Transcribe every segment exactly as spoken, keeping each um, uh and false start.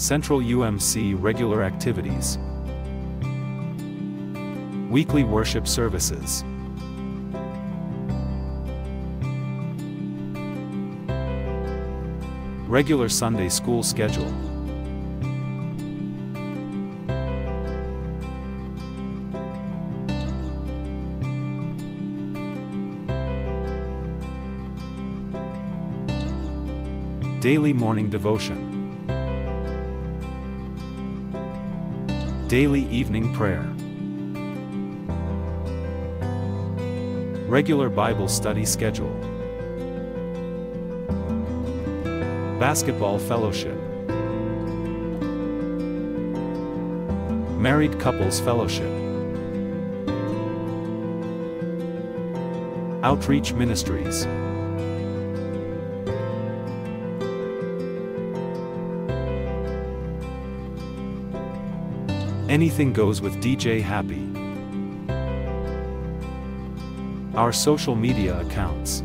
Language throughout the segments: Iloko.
Central U M C regular activities. Weekly worship services. Regular Sunday school schedule. Daily morning devotion. Daily evening prayer. Regular Bible study schedule. Basketball fellowship. Married couples fellowship. Outreach ministries. Anything goes with D J Happy. Our social media accounts.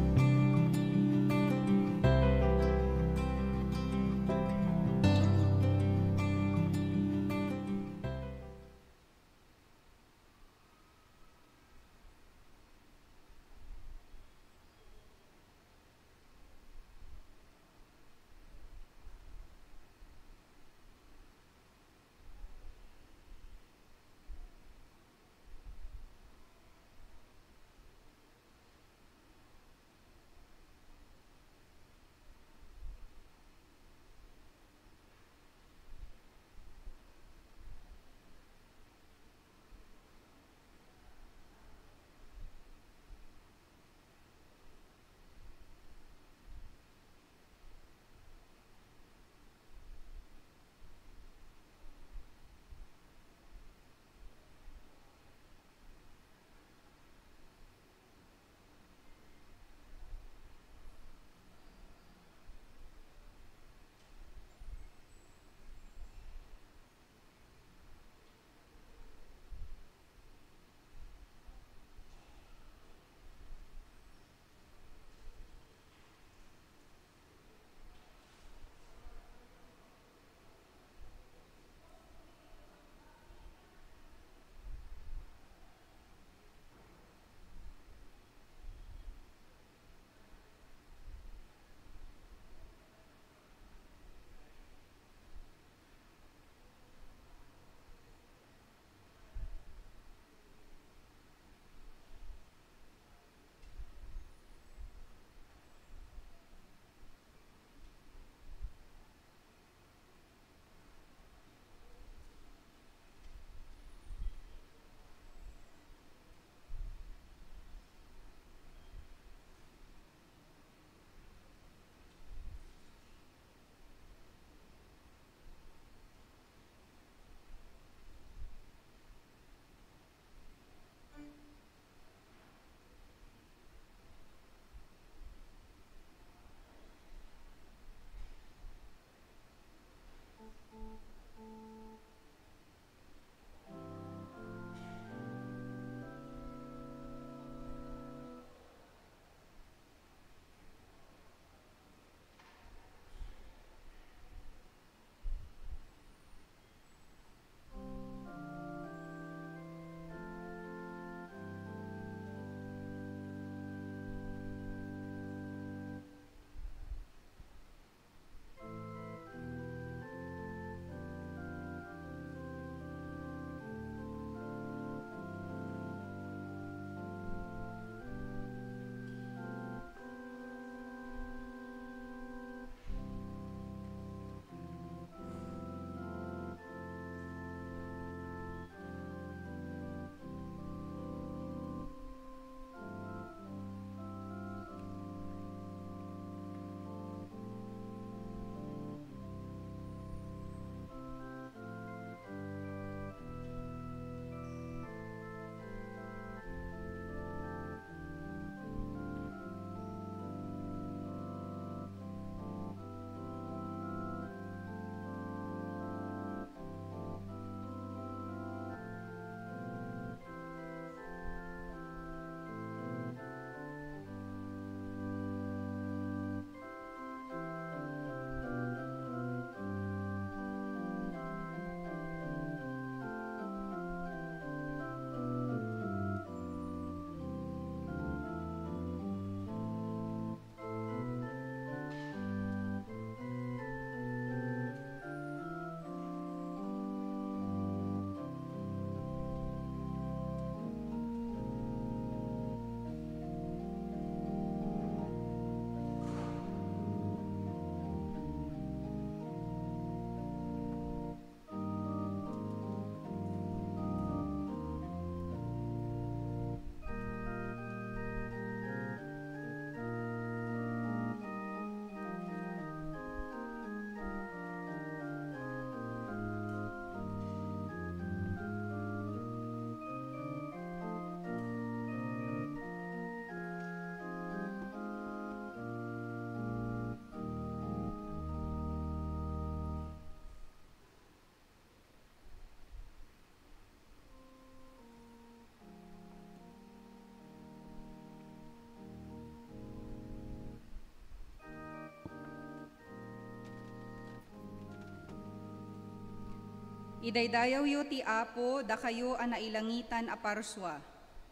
Idaydayawyo ti Apo, dakayo a nailangitan a parsua.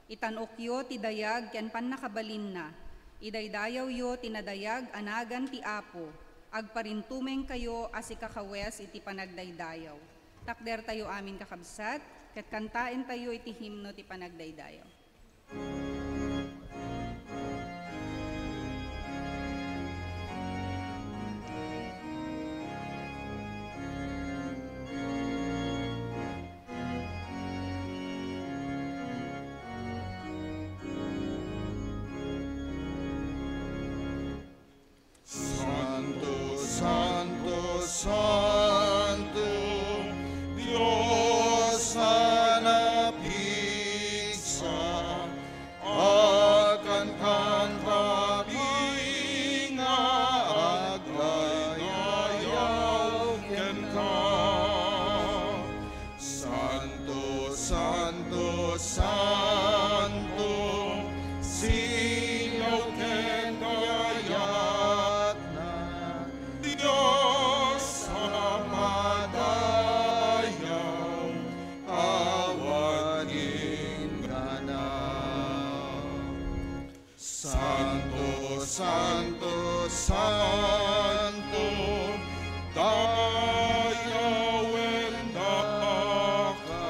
Itan-okyo ti dayag ken pannakabalinna. Idaydayawyo ti nadayag a nagan ti Apo. Agparintumengkayo a sikakawes iti panagdaydayaw. Takdertayo amin, kakabsat, ket kantaentayo iti himno ti panagdaydayaw. Santo, Santo, Santo, Dios a napigsa, agkankantabi nga agdaydayaw kenka. Santo, Santo, Santo, silaw ken kayatna, Dios a madayaw, awan inggana. Santo, Santo, Santo, dayawen daka,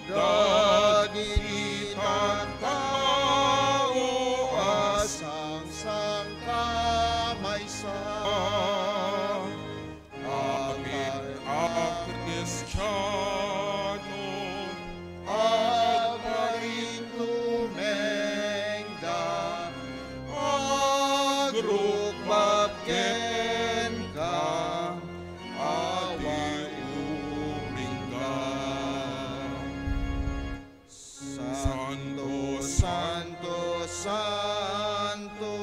dagiti tattao a sangsangkamaysa. Amin a Kristiano, agparintumengda, agrukbab kenka, a di umingga. Santo, Santo, Santo,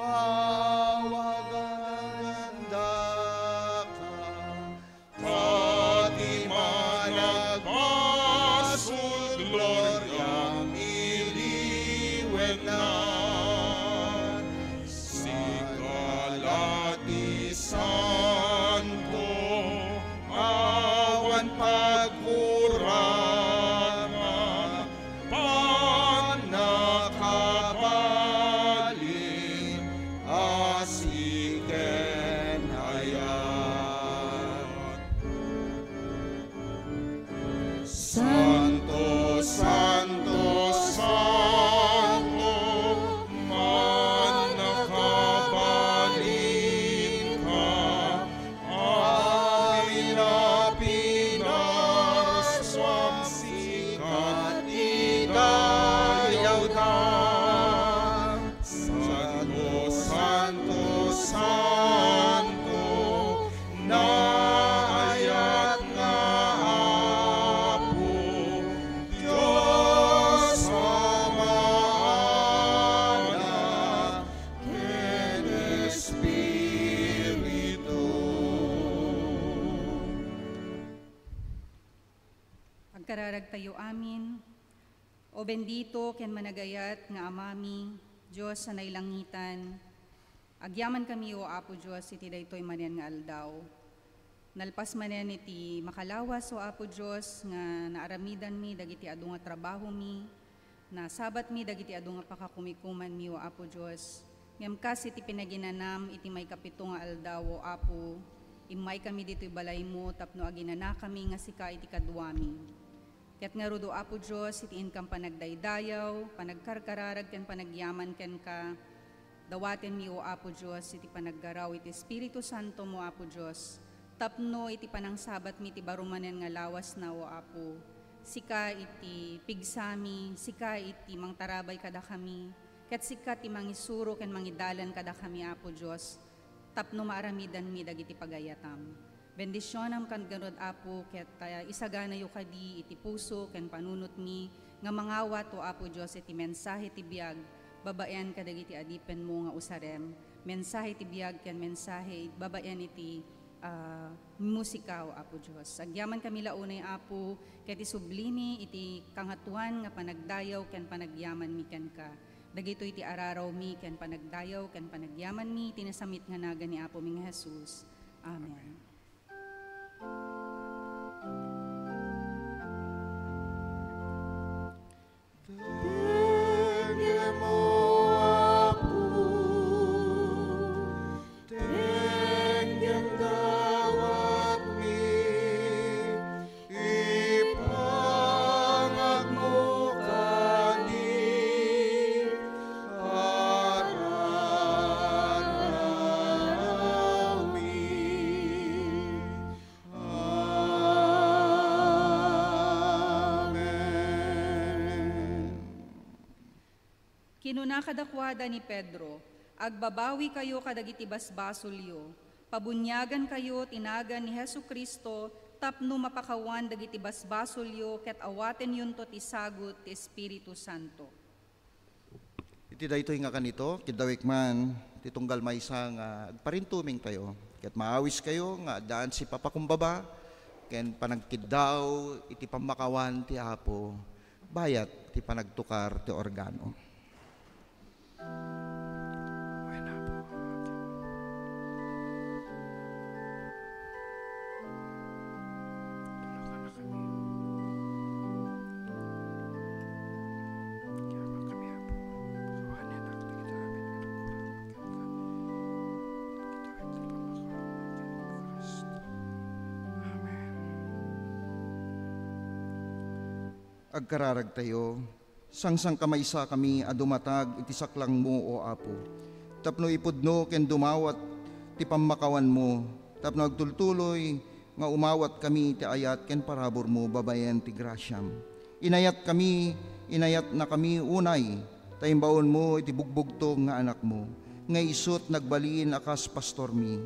awagan daka, pati managpasul gloriam iliwenna. Sika la ti Santo, awan pagkurangan, pannakabalin a siken ayat. Santo, Santo, Santo, mannakabalin ka, amin a pinarsuam sika ti dayawda. Santo, Santo, Santo, naayat nga Apo, Dios Ama, Anak, ken Espiritu. Agkararagtayo amin. O bendito ken managayat nga Amami, Dios a nailangitan, agyamankami, O Apo Dios, iti daytoy manen nga aldaw. Nalpas manen iti makalawas, O Apo Dios, nga naaramidanmi dagiti adu nga trabahomi, nasabatmi dagiti adu nga pakakumikumanmi, O Apo Dios. Ngem kas iti pinaginanam iti maikapito nga aldaw, O Apo, immaykami ditoy balaymo tapno aginanakami nga sika iti kaduami. Ket ngarud, O Apo Dios, iti inkam panagdaydayaw, panagkarkararag ken panagyaman kenka, dawatenmi, O Apo Dios, iti panaggaraw iti Espiritu Santom, O Apo Dios, tapno iti panangsabatmi ti baro manen nga lawasna, O Apo, sika iti pigsami, sika iti mangtarabay kadakami, ket sika ti mangisuro ken mangidalan kadakami, Apo Dios, tapno maaramidanmi dagiti pagayatam. Bendisionam kan garud, Apo, ket, ah, isaganayo kadi iti puso ken panunotmi nga mangawat, O Apo Dios, iti mensahe ti biag babaen kadagiti adipenmo nga usarem, mensahe ti biag ken mensahe babaen iti, ah, musika, O Apo Dios. Agyamankami la unay, Apo, ket isublimi iti kangatoan nga panagdayaw ken panagyamanmi kenka. Dagitoy ti ararawmi ken panagdayaw ken panagyamanmi iti nasamit nga nagan ni Apomi nga Jesus. Amen. Amen. Kinuna kadakuada ni Pedro, "Agbabawikayo kadagiti basbasolyo. Pabuniagankayo ti nagan ni Jesu-Cristo tapno mapakawan dagiti basbasolyo ket awatenyonto ti sagut ti Espiritu Santo." Iti daytoy nga kanito, kiddawek man ti tunggal maysa nga agparintumingtayo, ket maawiskayo nga addaan ti papakumbaba ken panagkiddaw iti pammakawan ti Apo. Bayat ti panagtukar ti organo. Agkararagtayo, sangsangkamaysakami a dumatag iti saklangmo, O Apo, tapno ipudno ken dumawat ti pammakawanmo, tapno agtultuloy nga umawatkami iti ayat ken paraburmo babaen ti grasiam. Inayatkami, inayatnakami unay ta imbaonmo iti bugbugtong nga Anakmo, nga isut' nagbalin a kas pastormi.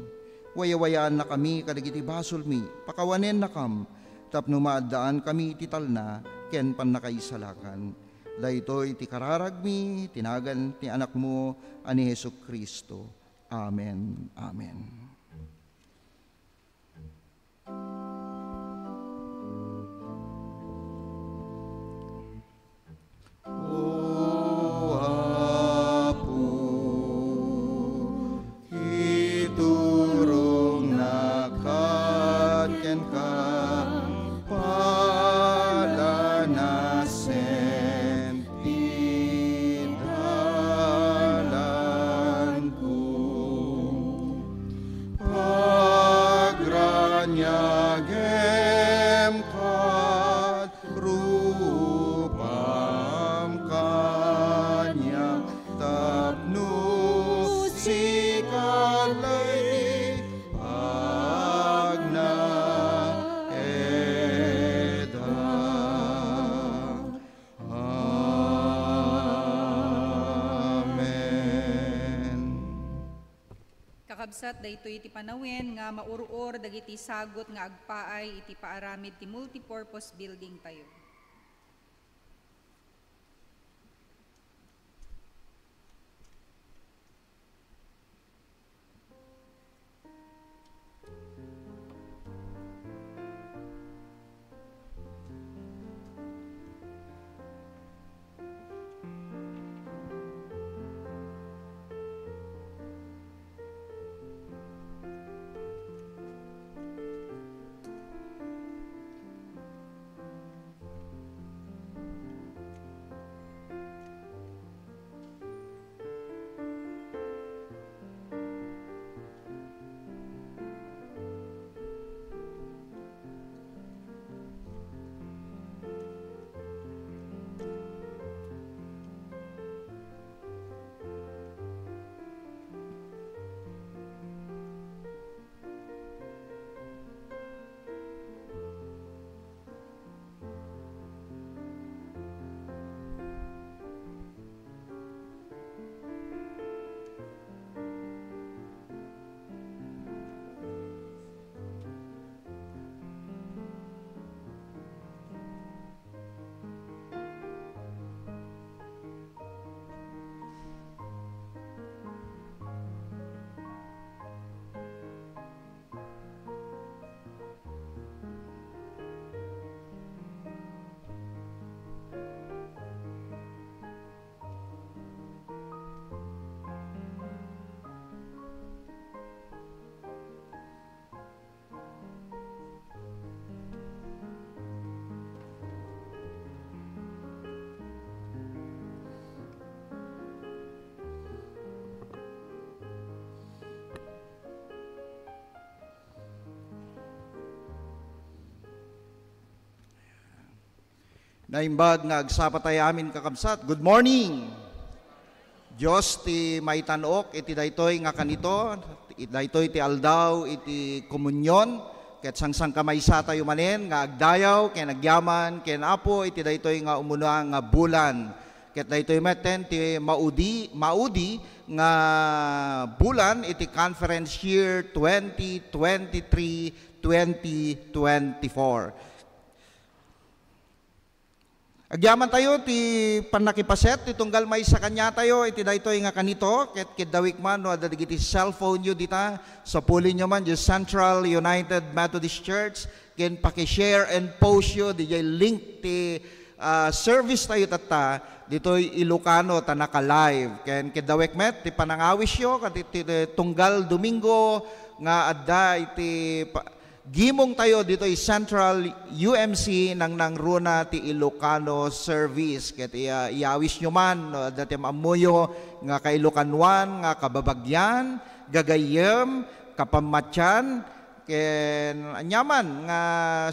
Wayawayaannakami kadagiti basolmi, pakawanennakam, tapno maaddaankami iti talna ken pannakaisalakan. Daytoy ti kararagmi, ti nagan ti Anakmo a ni Jesu-Cristo. Amen. Amen. O Apo, iturongnak kenka, palanasen ti dalanko. Pagraniagem kad rupam kaniak tapno sika lay pagnaedak. Amen. Kakabsat, daytoy ti panawen nga maur-or dagiti sagut nga agpaay iti paaramid ti multipurpose building tayo. Naimbag nga agsapatayo amin, kakabsat. Good morning! Dios ti maitan-ok iti daytoy nga kanito, daytoy ti aldaw iti komunion, ket sangsangkamaysatayo manen nga agdayaw ken agyaman ken Apo iti daytoy nga umuna nga bulan. Ket daytoy metten ti maudi, maudi nga bulan iti conference year twenty twenty-three, twenty twenty-four. Agyaman tayo ti pannakipaset ti tunggal maysa kaniatayo iti daytoy nga kanito, ket kiddawik man no adda dagiti cellphone yo dita, sapulinyo man di Central United Methodist Church, ken paki-share and post yo di jay link ti, ah, service tayo tatta, ditoy Ilocano ta naka-live. Ken kiddawek met ti panangawis yo, ket iti tunggal Domingo nga adda iti pa-, gimong tayo ditoy Central U M C, nangnangruna ti Ilocano service. Ket iya-, iyawis nyo man, no, adda ti ammoyo nga kailokanoan, nga kababagyan, gagayyem, kapammatian, ken aniaman nga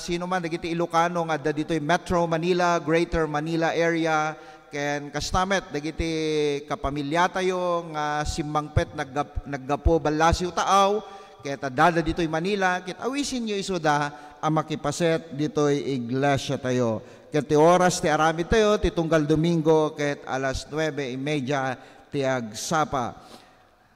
sino man dagiti Ilocano nga adda ditoy Metro Manila, Greater Manila Area, ken kasta met dagiti kapamiliatayo nga simmangpet naggap-, naggapu ballasiw taaw, ket adda ditoy Manila, ket awisenyo isuda a makipaset ditoy iglesiatayo. Ket ti oras ti aramidtayo, ti tunggal Domingo, ket alas nuebe y media ti agsapa.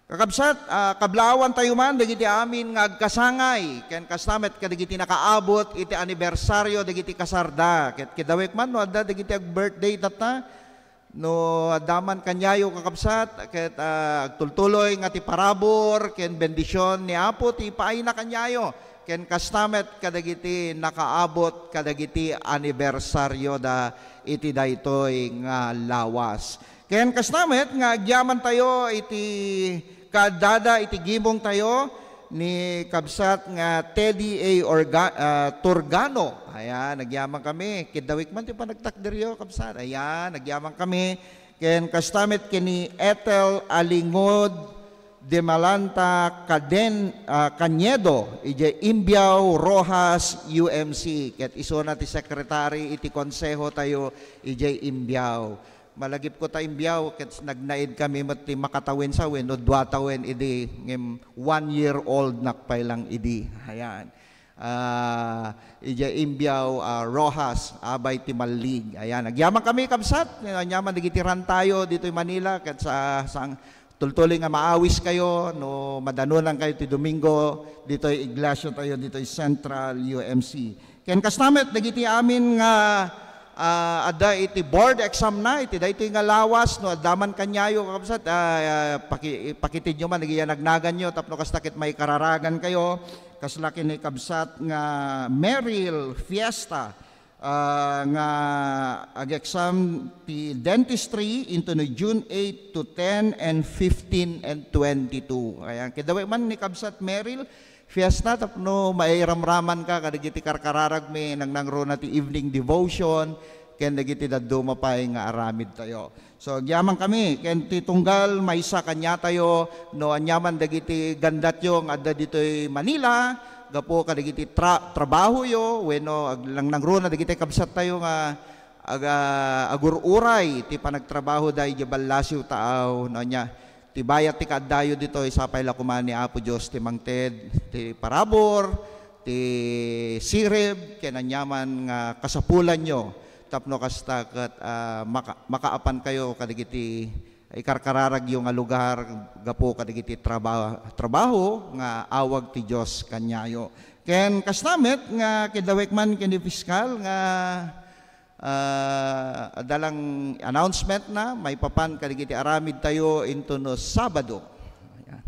Kakabsat, ah, kablaawantayo man dagiti amin nga agkasangay, ken kasta met kadagiti nakaabot iti anibersario dagiti kasarda. Ket kiddawek man no adda dagiti ag-birthday tatta. No adda man kaniayo, kakabsat, ket, ah, agtultuloy nga ti parabur ken bendision ni Apo ti ipaayna kaniayo, ken kasta met kadagiti nakaabot kadagiti anibersarioda iti daytoy nga lawas. Ken kasta met nga agyamantayo iti kaaddada iti gimongtayo ni kabsat nga Teddy A. Orga-, ah, Turgano. Ayan, agyaman kami. Kiddawik man ti panagtakderyo, kabsat. Ayan, agyaman kami. Ken kasta met ken ni Ethel Alingod de Malanta Caden-, ah, Cañedo, idiay Imbiao, Roxas, U M C. Ket isuna ti sekretary iti konseho tayo idiay Imbiao. Malagipko ta Imbiao, ket nagnaed kami met ti makatawen-sawen, no dua tawen idi, ngem one year old nak pay lang idi. Ayan. Ah, idiay Imbiao, ah, Roxas, abay ti mallig. Ayan, agyaman kami, kabsat. Agyaman dagiti rantayo ditoy Manila, ket sa, sang, tultuloy nga maawis kayo, no madanunan kayo ti Domingo, ditoy iglesia tayo, ditoy Central U M C. Ken kasta met, dagiti amin nga, ah, adda iti board exam na, iti daytoy nga lawas, no adda man kaniayo, kakabsat, ah, ah, paki-, pakitidyo man, dagiti yanagnaganyo, tapno kasta ket maikararagan kayo, kasla ken ni kabsat nga Meryl Fiesta, ah, nga ag-exam ti dentistry into no June eight to ten and fifteen and twenty-two. Ayan, kiddawek man ni kabsat Meryl Fiesta tapno mairamraman ka kadagiti karkararagmi, nangnangruna ti evening devotion, ken dagiti dadduma pay nga aramid tayo. So, agyaman kami, ken ti tunggal maysa kaniatayo, no aniaman dagiti gandatyo nga adda ditoy Manila, gapu kadagiti tra-, trabahoyo, wenno ag-, nangnangruna dagiti kabsattayo nga aga-, agur-uray ti panagtrabahoda idiay ballasiw taaw, no ania, ti bayat ti kaaddayo ditoy, sapay la koma ni Apo Dios ti mangted ti parabur, ti sirib, ken aniaman nga kasapulanyo tapno kasta ket, ah, maka-, makaapan kayo kadagiti ikarkararagyo nga lugar gapu kadagiti traba-, trabaho nga awag ti Dios kaniayo. Ken kasta met nga kiddawek man ken ni piskal nga, ah, adda lang announcement na maipapan kadagiti aramid tayo into no Sabado. Ayan.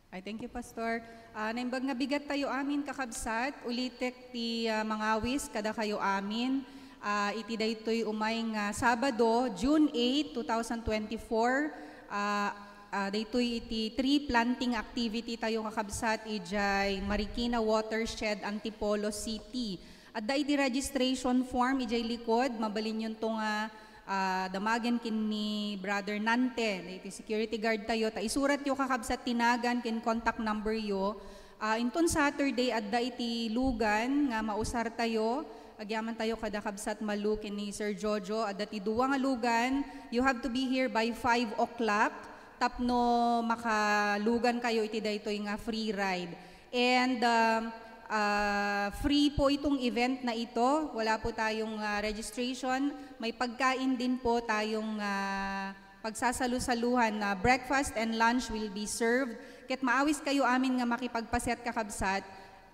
Ay, thank you, Pastor. Ah, naimbag nga bigat tayo amin, kakabsat. Ulitek ti, ah, mangawis kadakayo amin. Ah, iti daytoy umay nga Sabado, June eight, two thousand twenty-four, ah, ah, daytoy iti tree planting activity tayo, kakabsat, idiay Marikina Watershed, Antipolo City. Adda iti registration form idiay likod, mabalinyonto nga, ah, damagen ken ni Brother Nante, iti security guard tayo, ta isuratyo, kakabsat, ti nagan ken contact number yo. Ah, inton Saturday, adda iti lugan nga mausar tayo. Agyaman tayo kada kabsat Malu ken ni Sir Jojo, adda ti dua nga lugan. You have to be here by five o'clock tapno makalugan kayo iti daytoy nga free ride. And, um, Ah, free po itong event na ito. Wala po tayong, ah, registration. May pagkain din po tayong, ah, pagsasalu-saluhan na breakfast and lunch will be served. Ket maawis kayo amin nga makipagpaset, kakabsat.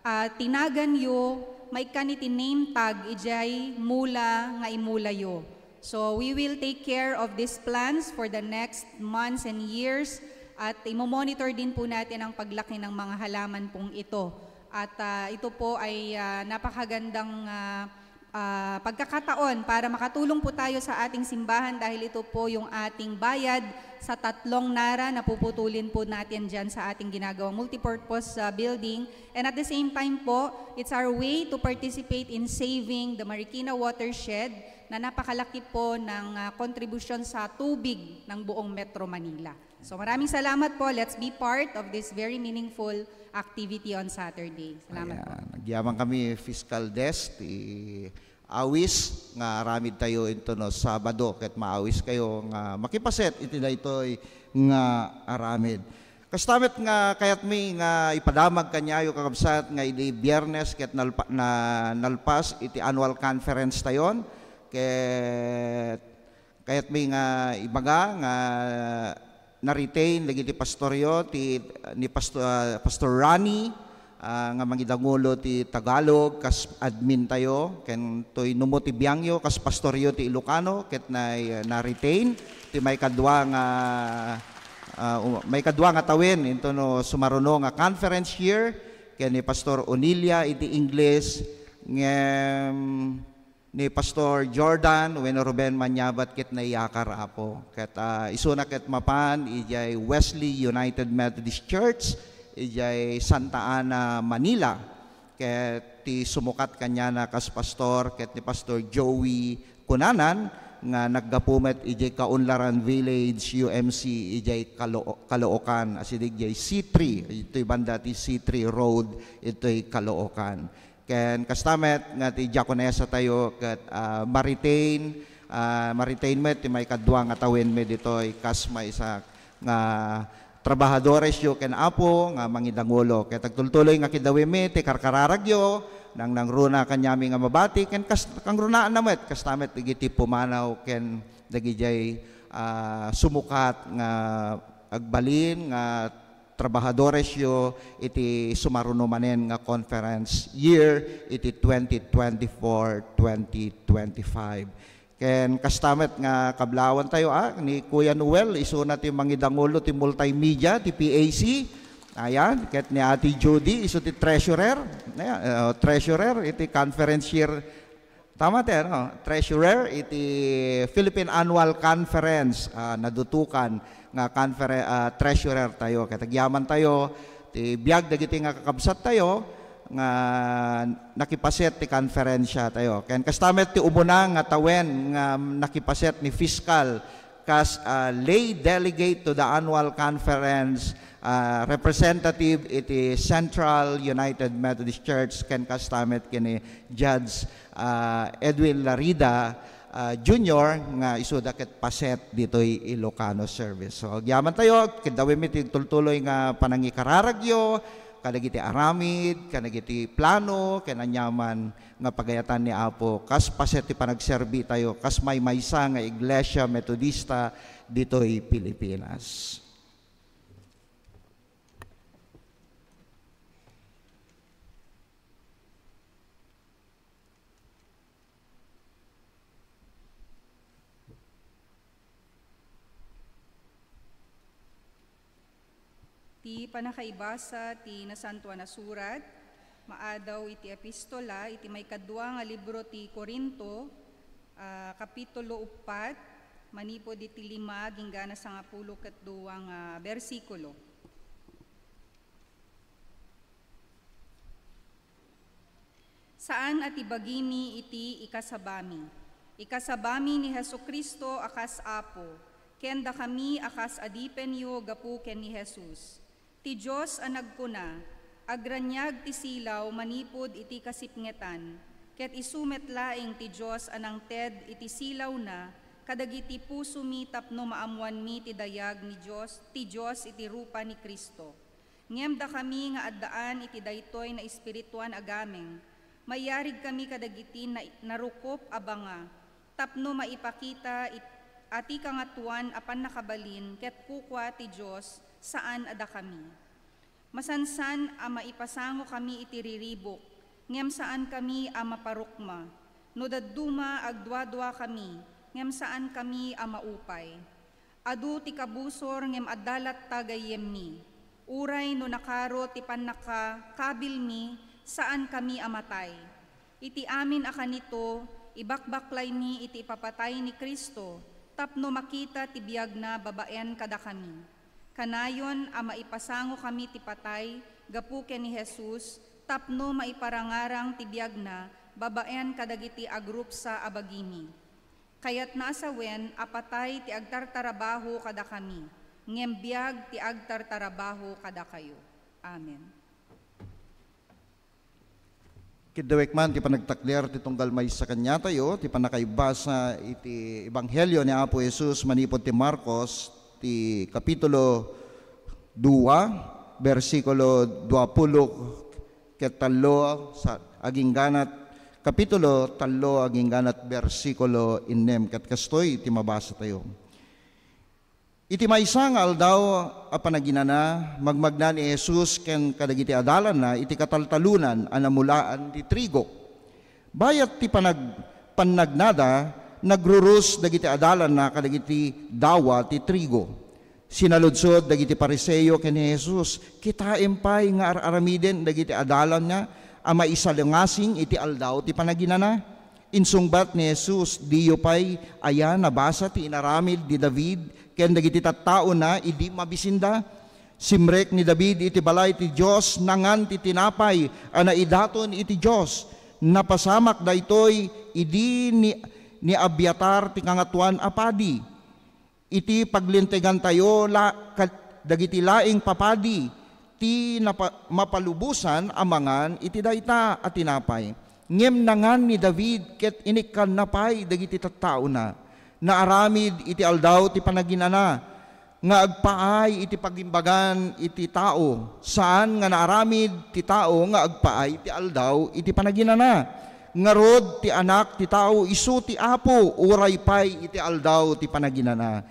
Ah, tinagan yo, maikkan iti name tag, idiay mula nga imula yo. So, we will take care of these plants for the next months and years. At imo-monitor din po natin ang paglaki ng mga halaman pong ito. At, ah, ito po ay, ah, napakagandang, ah, ah, pagkakataon para makatulong po tayo sa ating simbahan dahil ito po yung ating bayad sa tatlong nara na puputulin po natin dyan sa ating ginagawang multipurpose, ah, building. And at the same time po, it's our way to participate in saving the Marikina watershed na napakalaki po ng, ah, kontribusyon sa tubig ng buong Metro Manila. So, maraming salamat po. Let's be part of this very meaningful activity on Saturday. Salamat po. Ayan. Agyaman kami fiscal desk ti awis nga aramid tayo into no Sabado ket maawis kayo nga makipaset iti daytoy nga aramid. Kasta met nga kayatmi nga ipadamag kaniayo, kakabsat, nga idi Biyernes ket nalpa-, na, nalpas iti annual conference tayon ket kayatmi nga ibaga nga na-retain dagiti pastoryo ti ni Pasto-, ah, Pastor Ronnie, ah, nga mangidangulo ti Tagalog kas admin tayo, ken toy numo ti biangyo kas pastoryo ti Ilocano, ket na, na-retain ti maikadua nga, ah, um, maikadua nga tawen into no sumaruno nga conference year, ken ni Pastor Onilia iti English, ngem ni Pastor Jordan wenno Ruben Manyabat ket naiyakar, Apo. Ket, ah, isuna ket mapan idiay Wesley United Methodist Church, idiay Santa Ana, Manila. Ket ti sumukat kaniana kas pastor ket ni Pastor Joey Cunanan nga naggapu met idiay Kaunlaran Village, U M C, idiay Calo-, Caloocan, asideg idiay C three, itoy banda ti C three Road, itoy Caloocan. Ken kasta met nga ti diakonesa tayo ket, ah, ma-retain, ah, ma-retain met ti maikadua nga tawenmi ditoy kas maysa nga trabahadores yo ken Apo nga mangidangulo. Ket agtultuloy nga kidawimi ti karkararagyo, nangnangruna kaniami nga mabati, ken kas-, kangrunaanna met, kasta met dagiti pumanaw ken dagidiay, ah, sumukat nga agbalin nga trabahadoresyo iti sumaruno manen nga conference year iti twenty twenty-four, twenty twenty-five. Ken kasta met nga kablawan tayo, ah, ni Kuya Noel, isuna ti mangidangulo ti multimedia, ti P A C. Ayan, ket ni Ate Judy, isu ti treasurer. Ayan, uh, treasurer iti conference year. Tama ti, ano, treasurer iti Philippine Annual Conference, ah, nadutukan nga conference, ah, treasurer tayo. Ket agyaman tayo ti biag dagiti nga kakabsat tayo nga nakipaset ti konferensya tayo. Ken kasta met ti umuna nga tawen nga nakipaset ni Fiscal kas, ah, lay delegate to the annual conference, ah, representative iti Central United Methodist Church, ken kasta met ken ni Judge, ah, Edwin Larida, ah, Junior nga isuda ket paset ditoy Ilocano service. So, agyaman tayo, ket dawimi ti tultuloy nga panangikararagyo kadagiti aramid, kadagiti plano, ken aniaman nga pagayatan ni Apo, kas paset ti panagserbi tayo, kas maymaysa nga Iglesia Metodista ditoy Pilipinas. Ti pannakaibasa ti Nasantoan a Surat, maadaw iti epistola, iti maikadua nga libro ti Corinto, ah, kapitulo uppat, manipud iti lima agingga sangapulo ket dua nga bersikulo. Saan a ti bagimi iti ikasabami. Ikasabami ni Jesu-Cristo a kas Apo, ken dakami a kas adipenyo gapu ken ni Jesus. Ti Dios a nagkuna, "Agraniag ti silaw manipud iti kasipngetan," ket isu met laeng ti Dios a nangted iti silawna kadagiti pusomi tapno maammoanmi ti dayag ni Dios, ti Dios iti rupa ni Cristo. Ngem dakami nga addaan iti daytoy naespirituan a gameng, mayarigkami kadagiti na-, narukop a banga, tapno maipakita it-, a ti Kangatoan a pannakabalin ket kukua ti Dios, saan a dakami. Masansan a maipasangokami iti riribuk, ngem saankami a maparukma. No dadduma, agduaduakami, ngem saankami a maupay. Adu ti kabusor ngem adda latta gayyemmi. Uray no nakaro ti pannakakabilmi, saankami a matay. Iti amin a kanito, ibakbaklaymi iti ipapatay ni Cristo tapno makita ti biagna babaen kadakami. Kanayon a maipasangokami ti patay gapu ken ni Jesus tapno maiparangarang ti biagna babaen kadagiti agrupsa a bagimi. Kayatna a sawen a patay ti agtartarabaho kadakami, ngem biag ti agtartarabaho kadakayo. Amen. Ket dawek man ti panagtakder ti tunggal maysa kaniatayo, ti pannakaibasa iti Ebanghelio ni Apo Jesus manipud ti Marcos, ti Kapitulo dua, bersikulo duapulo ket tallo, sa, agingganat, Kapitulo tallo, agingganat bersikulo innem, ket kastoy ti mabasatayo. Iti maysa nga aldaw a panaginana, magmagna ni Jesus ken kadagiti adalanna iti kataltalonan a namulaan ti trigo. Bayat ti panag-, pannagnada, nagrurus dagiti adalanna kadagiti dawa ti trigo. Sinaludsod dagiti Fariseo ken ni Jesus, "Kitaem pay nga ar-aramiden dagiti adalanna a maisalangasing iti aldaw ti panaginana?" Insungbat ni Jesus, "Diyo pay aya nabasa ti inaramid ni David ken dagiti tattaona idi mabisinda? Simrek ni David iti balay ti Dios, nangan ti tinapay a naidaton iti Dios. Napasamak daytoy idi ni, ni Abiatar ti Kangatoan a Padi. Iti paglintegantayo la-, kad-, dagiti laeng papadi ti napa-, mapalubosan a mangan iti dayta a tinapay. Ngem nangan ni David ket inikkanna pay dagiti tattaona. Naaramid iti aldaw ti panaginana nga agpaay iti pagimbagan iti tao. Saan nga naaramid ti tao nga agpaay ti aldaw iti panaginana. Ngarud, ti Anak ti Tao isu ti Apo, uray pay iti aldaw ti panaginana."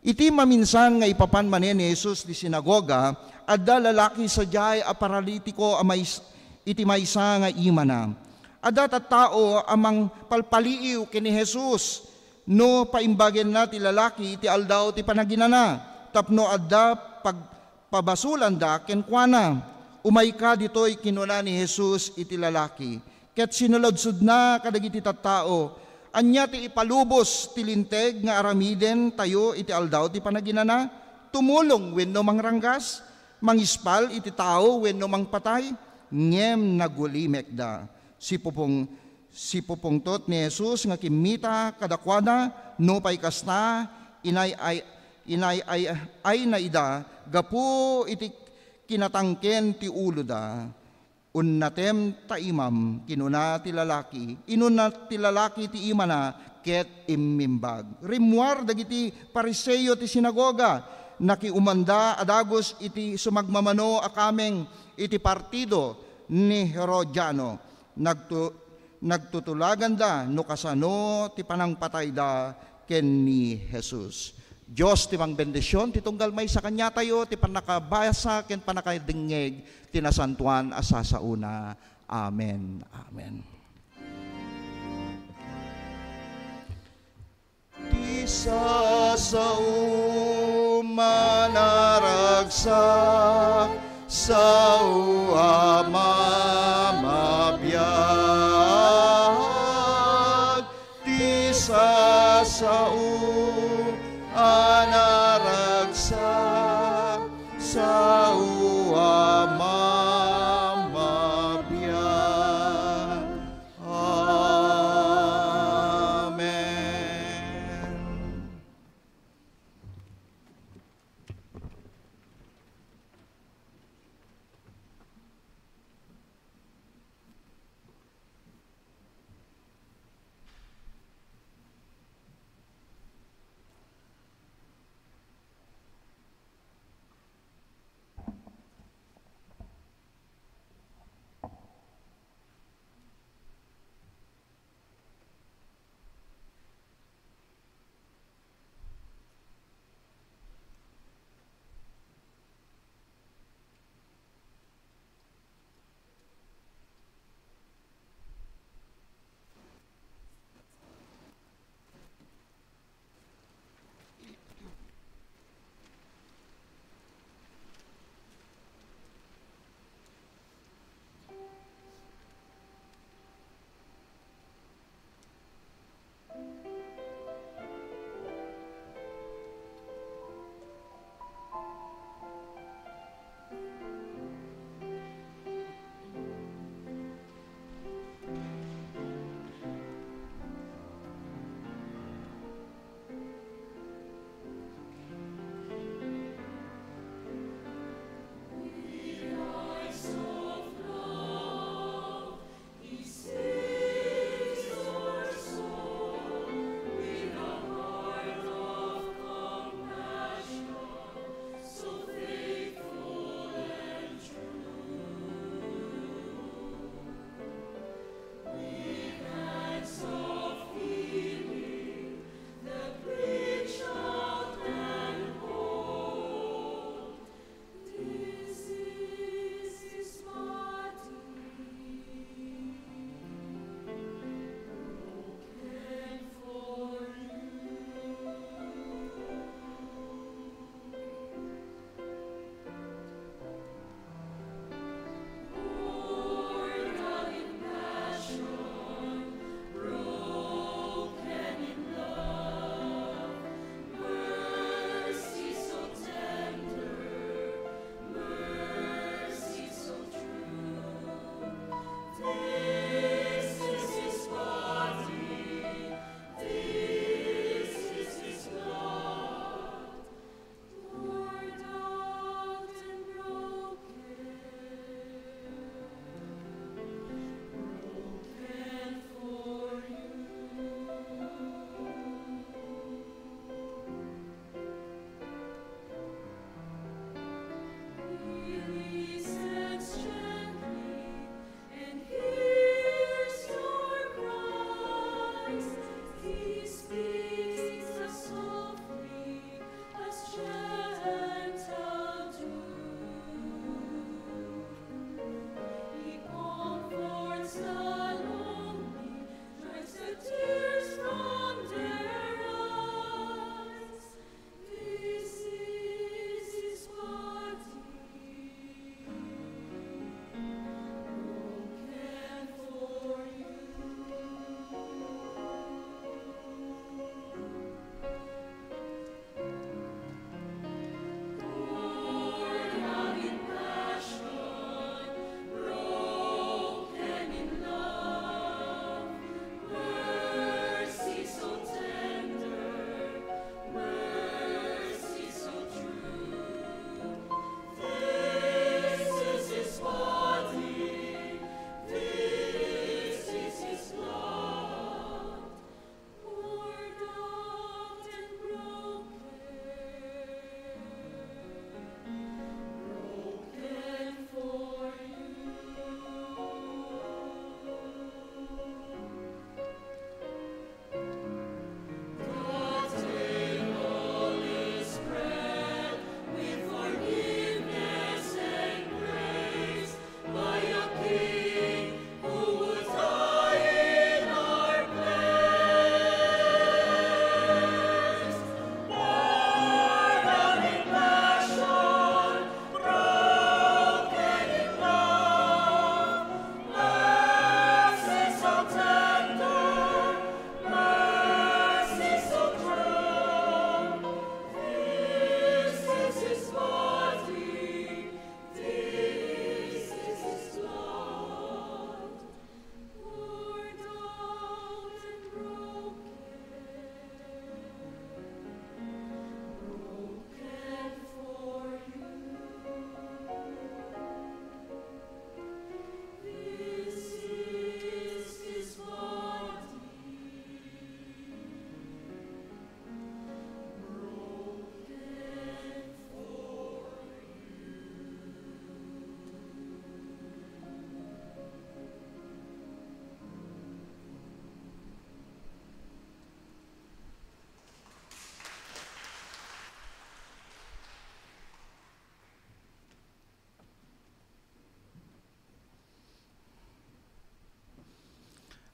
Iti maminsan nga ipapan manen ni Jesus ti sinagoga, adda lalaki sadiay a paralitiko a mais-, iti maysa nga imana. Adda tattao a mangpalpaliiw ken ni Jesus no paimbagenna ti lalaki iti aldaw ti panaginana, tapno adda pag-, pabasolanda kenkuana. "Umayka ditoy," kinuna ni Jesus iti lalaki. Ket sinaludsodna kadagiti tattao, "Ania ti ipalubos ti linteg nga aramidentayo iti aldaw ti panaginana? Tumulong wenno mangranggas? Mangispal iti tao wenno mangpatay?" Ngem nagulimekda. Sipupong-, sipupungtot ni Jesus nga kimmita kadakuada, nupay kasta, inay-ay-, inay-ay-ayna ida gapu iti kinatangken ti uloda. "Unnatem ta imam," kinuna ti lalaki. Inunnat ti lalaki ti imana ket immimbag. Rimmuar dagiti Fariseo ti sinagoga. Nakiumanda a dagus iti sumagmamano a kameng iti partido ni Herodiano. Nagtu-, nagtutulaganda no kasano ti panangpatayda ken ni Jesus. Dios ti mangbendision ti tunggal maysa kaniatayo ti pannakabasa ken pannakadengngeg ti nasantoan a sasaona. Amen. Amen. Ti sasao manaragsak, sao a mamabiag. Ti sasao a naragsak, sao a mamabiag. Amen.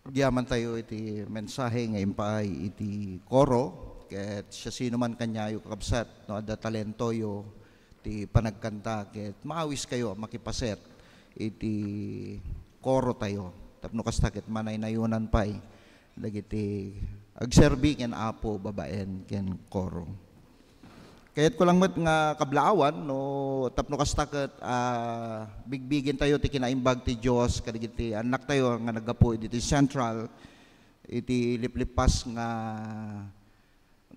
Agyamantayo iti mensahe nga impaay iti koro, ket siasinoman kaniayo, kakabsat, no adda talentoyo ti panagkanta, ket maawiskayo a makipaset iti korotayo. Tapno kasta, ket manaynayunan pay dagiti agserbi ken Apo babaen ken koro. Kayatko lang met nga kablaawan, no, tapno kasta ket, ah, bigbigentayo ti kinaimbag ti Dios kadagiti annaktayo nga naggapu iti Central, iti liplippas nga,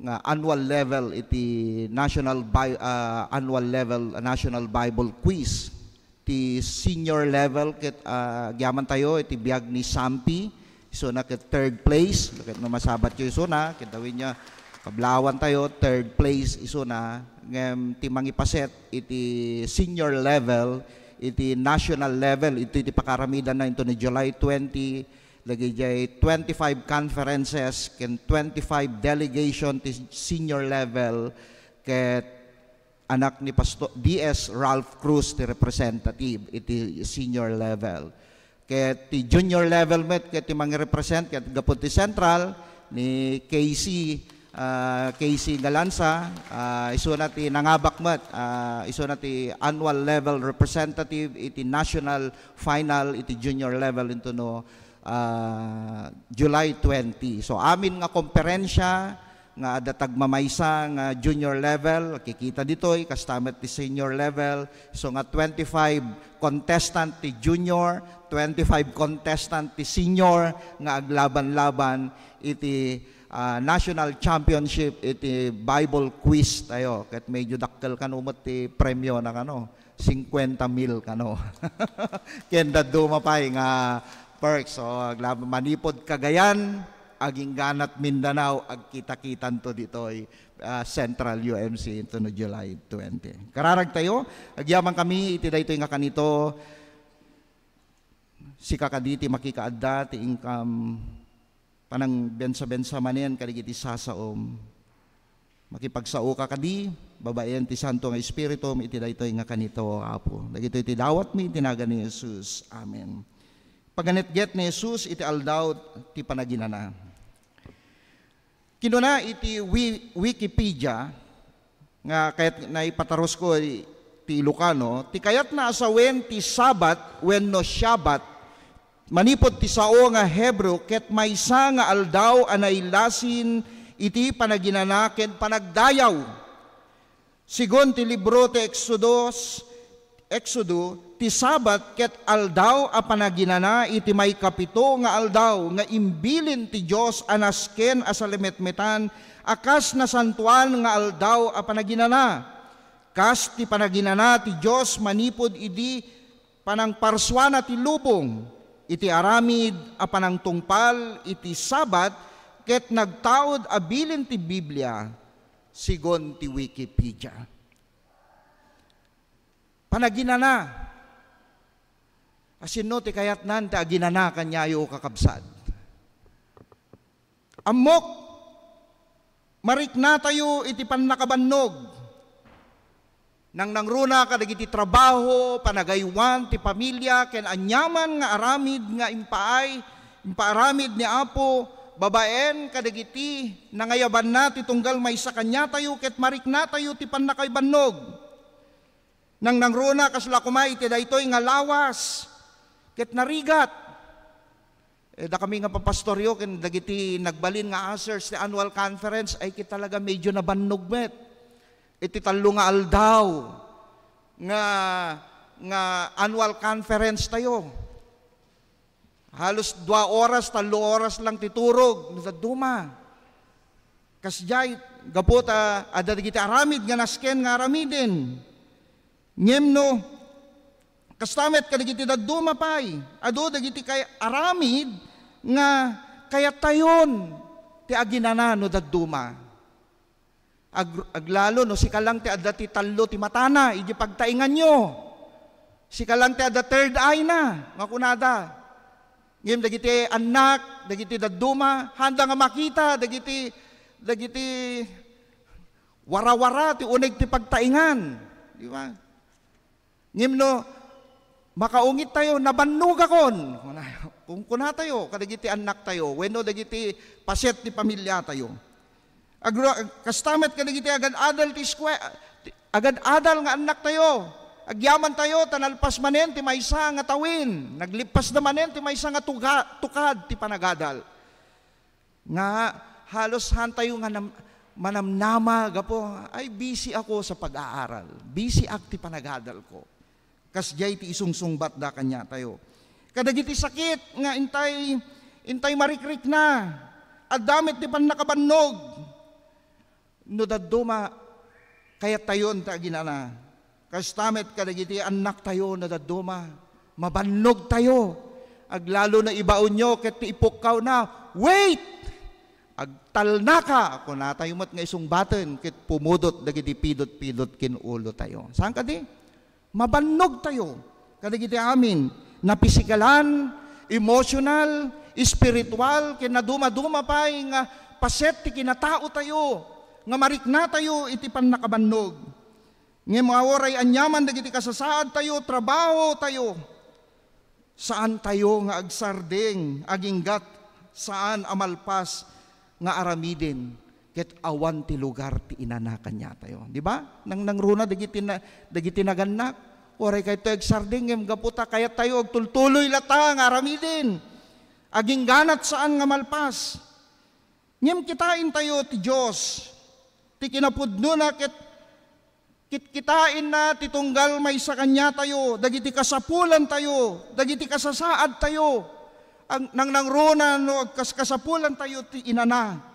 nga annual level, iti national Bi-, ah, annual level, ah, national Bible quiz. Ti senior level ket, ah, agyamantayo iti biag ni Sampi, isuna ket third place. Ket no masabatyo isuna, ket awan nga kablaawantayo, third place isuna. Ngem ti mangipaset iti senior level, iti national level, iti, iti pakaramidanna inton ni July twenty, dagiti twenty-five conferences ken twenty-five delegation ti senior level, ket anak ni Pastor D S Ralph Cruz ti representative iti senior level. Ket ti junior level met ket ti mangirepresent ket gapu ti Central ni K C, ah, K C Galanza, ah, isuna ti nangabak met, ah, isuna ti annual level representative iti national final iti junior level intono, ah, July twenty. So, amin nga komperensia nga adda tagmamaysa nga junior level, kikita ditoy, kasta met ti senior level. So nga twenty-five contestant ti junior, twenty-five contestant ti senior nga aglaban-laban iti, ah, national championship iti Bible quiz tayo. Ket medyo dakkel kano met ti premio na kano, cincuenta mil kano. Ken dadduma pay nga perks. So, aglab-, manipud Cagayan, agingganat Mindanao, agkita-kitanto ditoy, ah, Central U M C intono July twenty. Kararag tayo, agyaman kami iti daytoy nga kanito, sika kadi ti makikaadda ti inkam panangbensa-bensa manen kadagiti sasaom. Makipagsaoka kadi babaen ti Santo nga Espiritum iti daytoy nga kanito, Apo. Dagitoy ti dawatmi iti nagan ni Jesus. Amen. Paganetget ni Jesus iti aldaw ti panaginana. Kinuna iti Wi-, Wikipedia, nga kayat naipatarusko ti Ilocano, ti kayatna a sawen ti Sabat wenno Shabbat, manipud ti sao nga Hebreo, ket maysa nga aldaw a nailasin iti panaginana ken panagdayaw. Segun ti libro ti Exodus, Exodo, ti Sabat ket aldaw a panaginana iti maikapito nga aldaw nga imbilin ti Dios a nasken a salimetmetan a kas nasantoan nga aldaw a panaginana. Kas ti panaginana ti Dios manipud idi panangparsuana ti lubong iti aramid a panangtungpal iti Sabat ket nagtaud a bilin ti Biblia, segun ti Wikipedia. Panaginana. Asino ti kayatnan ti aginana kaniayo, kakabsat? Ammok, mariknatayo iti pannakabannog. Nangnangruna kadagiti trabaho, panagaywan ti pamilia, ken aniaman nga aramid nga impaay, impaaramid ni Apo, babaen kadagiti nangayabanna ti tunggal maysa kaniatayo, ket mariknatayo ti pannakabannog. Nangnangruna kasla koma iti daytoy nga lawas ket narigat. Eh, dakami nga papastoryo ken dagiti nagbalin nga ushers ti annual conference, ay, ket talaga medyo nabannog met iti tallo nga aldaw nga, nga annual conference tayo. Halos dua oras, tallo oras lang ti turog, no dadduma. Kasdiay, gapu ta adda dagiti aramid nga nasken nga aramiden. Ngem no, kasta met kadagiti dadduma pay, adu dagiti kay aramid nga kayatayon ti aginana no dadduma. Ag-, aglalo no sika lang ti adda ti tallo ti matana idiay pagtainganyo. Sika lang ti adda third eye na, nga kunada. Ngem dagiti annak, dagiti dadduma, haanda nga makita dagiti, dagiti warawara ti uneg ti pagtaingan. Di ba? Ngem no makaungit tayo, "Nabannogakon." Kunkunatayo kadagiti annaktayo wenno dagiti paset ti pamiliatayo. Agru-, kasta met kadagiti agad-adal ti eskue-, ti, agad-adal nga annaktayo. Agyamantayo ta nalpas manen ti maysa nga tawin, naglippasda manen ti maysa nga tuga-, tukad ti panagadal. Nga halos haantayo nga nam-, manamnama gapu, "Ay, busy ako sa pag-aaral. Busy ak ti panagadal ko." Kasdiay ti isungsungbatda kaniatayo. Kadagiti sakit nga intay, intay marikrikna, adda met ti pannakabannog. No dadduma, kayattayon ti aginana. Kasta met kadagiti annaktayo no dadduma, mabannogtayo. Aglalo no ibaonyo ket ti ipukkawna, "Wait! Agtalnaka!" Kunatayo met nga isungbaten ket pumudot dagiti pidot-pidot ken ulotayo. Saan kadi? Mabannogtayo kadagiti amin, napisikalan, emosyonal, espiritual, ken nadumaduma pay nga paset ti kinataotayo nga mariknatayo iti pannakabannog. Ngem nga uray aniaman dagiti kasasaadtayo, trabahotayo, saantayo nga agsardeng, aginggat, saan a malpas nga aramiden ket awan ti lugar ti inana kaniatayo. Di ba? Nangnangruna dagiti na-, dagiti nagannak. Uray kayto agsardeng, ngem gapu ta kayattayo agtultuloy latta nga aramiden. Agingganat saan nga malpas. Ngem kitaentayo ti Dios, ti kinapudnona ket kitkitaenna ti tunggal maysa kaniatayo, dagiti kasapulantayo, dagiti kasasaadtayo. Ang nangnangruna no agkaskasapulantayo ti inana.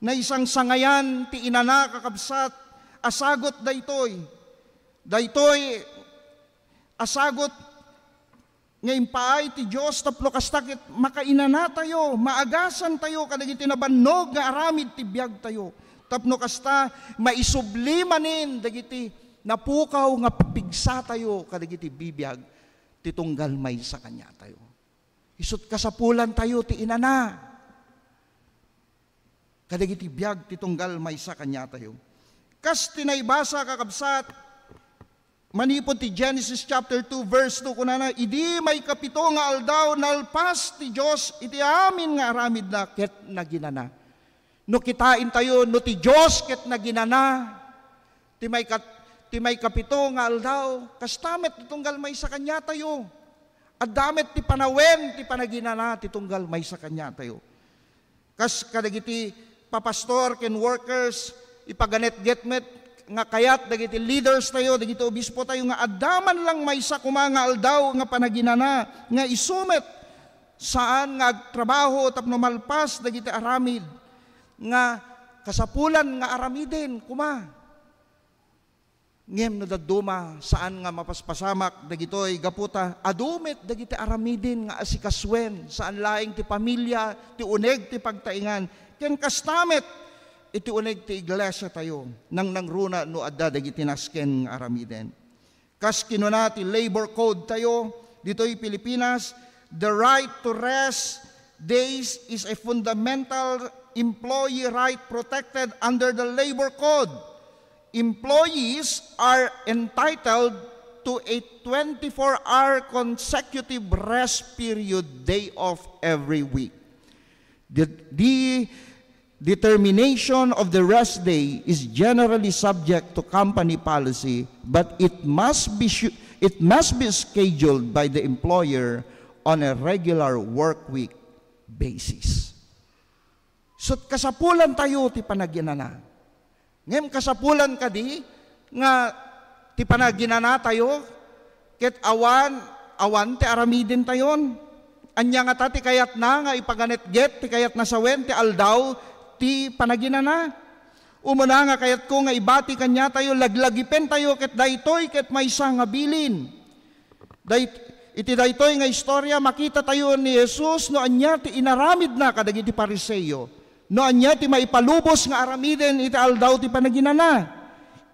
Naisangsangayan ti inana, kakabsat, a sagut daytoy. Daytoy a sagut nga impaay ti Dios tapno kasta ket makainanatayo, maagasantayo kadagiti nabannog nga aramid ti biagtayo. Tapno kasta, maisubli manen dagiti napukaw nga pigsatayo kadagiti bibiag ti tunggal maysa kaniatayo. Isut' kasapulantayo ti inana kadagiti biag ti tunggal maysa kaniatayo. Kas ti naibasa, kakabsat, manipud ti Genesis chapter two, verse two, kunana, "Idi maikapito nga aldaw, nalpas ti Dios iti amin nga aramidna ket naginana." No kitaentayo, no ti Dios ket naginana, ti maykat-, ti maikapito nga aldaw, kasta met ti tunggal maysa kaniatayo. Adda met ti panawen ti panaginana ti tunggal maysa kaniatayo. Kas kadagiti papastor ken workers, ipaganetget met nga kayat dagiti leaders tayo, dagiti obispo tayo nga adda man lang maysa koma nga aldaw nga panaginana nga isu met saan nga agtrabaho tapno malpas dagiti aramid nga kasapulan nga aramiden koma. Ngem no dadduma, saan nga mapaspasamak dagitoy gapu ta adu met dagiti aramiden nga asikasuen, saan laeng ti pamilia, ti uneg ti pagtaengan, ken kasta met iti uneg ti iglesiatayo, nangnangruna no adda dagiti nasken nga aramiden. Kas kinuna ti labor code tayo ditoy Pilipinas, "The right to rest days is a fundamental employee right protected under the labor code. Employees are entitled to a twenty-four hour consecutive rest period day off every week." The, the determination of the rest day is generally subject to company policy, but it must be shu-, it must be scheduled by the employer on a regular work week basis. So, kasapulantayo ti panaginana. Ngem kasapulan kadi nga ti panaginanatayo ket awan, awan ti aramidentayon. Ania ngata ti kayatna nga ipaganetget ti kayatna sawen ti aldaw ti panaginana? Umuna nga kayatko nga ibati kaniatayo, laglagipentayo ket daytoy ket maysa nga bilin. Day-, iti daytoy nga istorya, makitatayo ni Jesus no ania ti inaramidna kadagiti Fariseo, no ania ti maipalubos nga aramiden iti aldaw ti panaginana.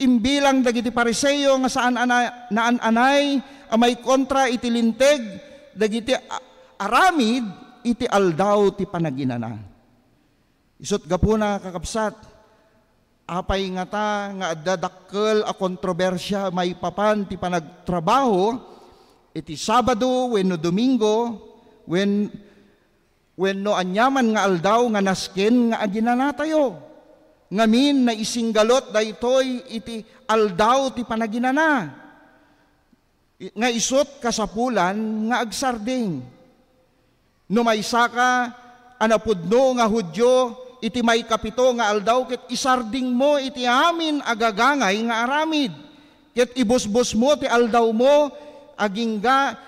Imbilang dagiti Fariseo nga saan a na-, naan-anay a maikontra iti linteg dagiti a-, aramid iti aldaw ti panaginana. Isut' gapuna, kakabsat, apay ngata nga adda dakkel a kontrobersia maipapan ti panagtrabaho iti Sabado wenno Domingo wen, wenno aniaman nga aldaw nga nasken nga aginanatayo. Ngamin, naisinggalot daytoy iti aldaw ti panaginana, nga isut' kasapulan nga agsarding. No maysaka a napudno nga Judio iti maikapito nga aldaw ket isardingmo iti amin a gagangay nga aramid, ket ibusbusmo ti aldawmo agingga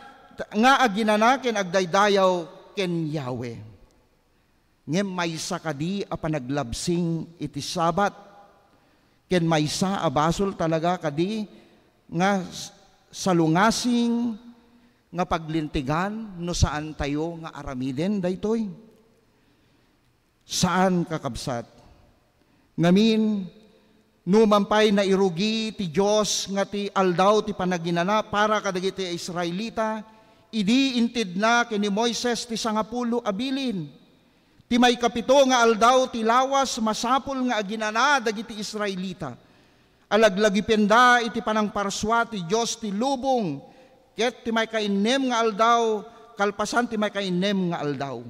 nga aginana ken agdaydayaw ken Yahweh. Ngem maysa kadi a panaglabsing iti Sabbath, ken maysa a basol talaga kadi nga s-, salungasing nga paglintegan no saantayo nga aramiden daytoy? Saan, kakabsat. Ngamin, numan pay nairugi ti Dios nga ti aldaw ti panaginana para kadagiti Israelita, idi intedna ken ni Moises ti sangapulo a bilin. Ti maikapito nga aldaw ti lawas masapul nga aginana dagiti Israelita. Alaglagipenda iti panangparsua ti Dios ti lubong, ket ti maikainnem nga aldaw, kalpasan ti maikainnem nga aldaw.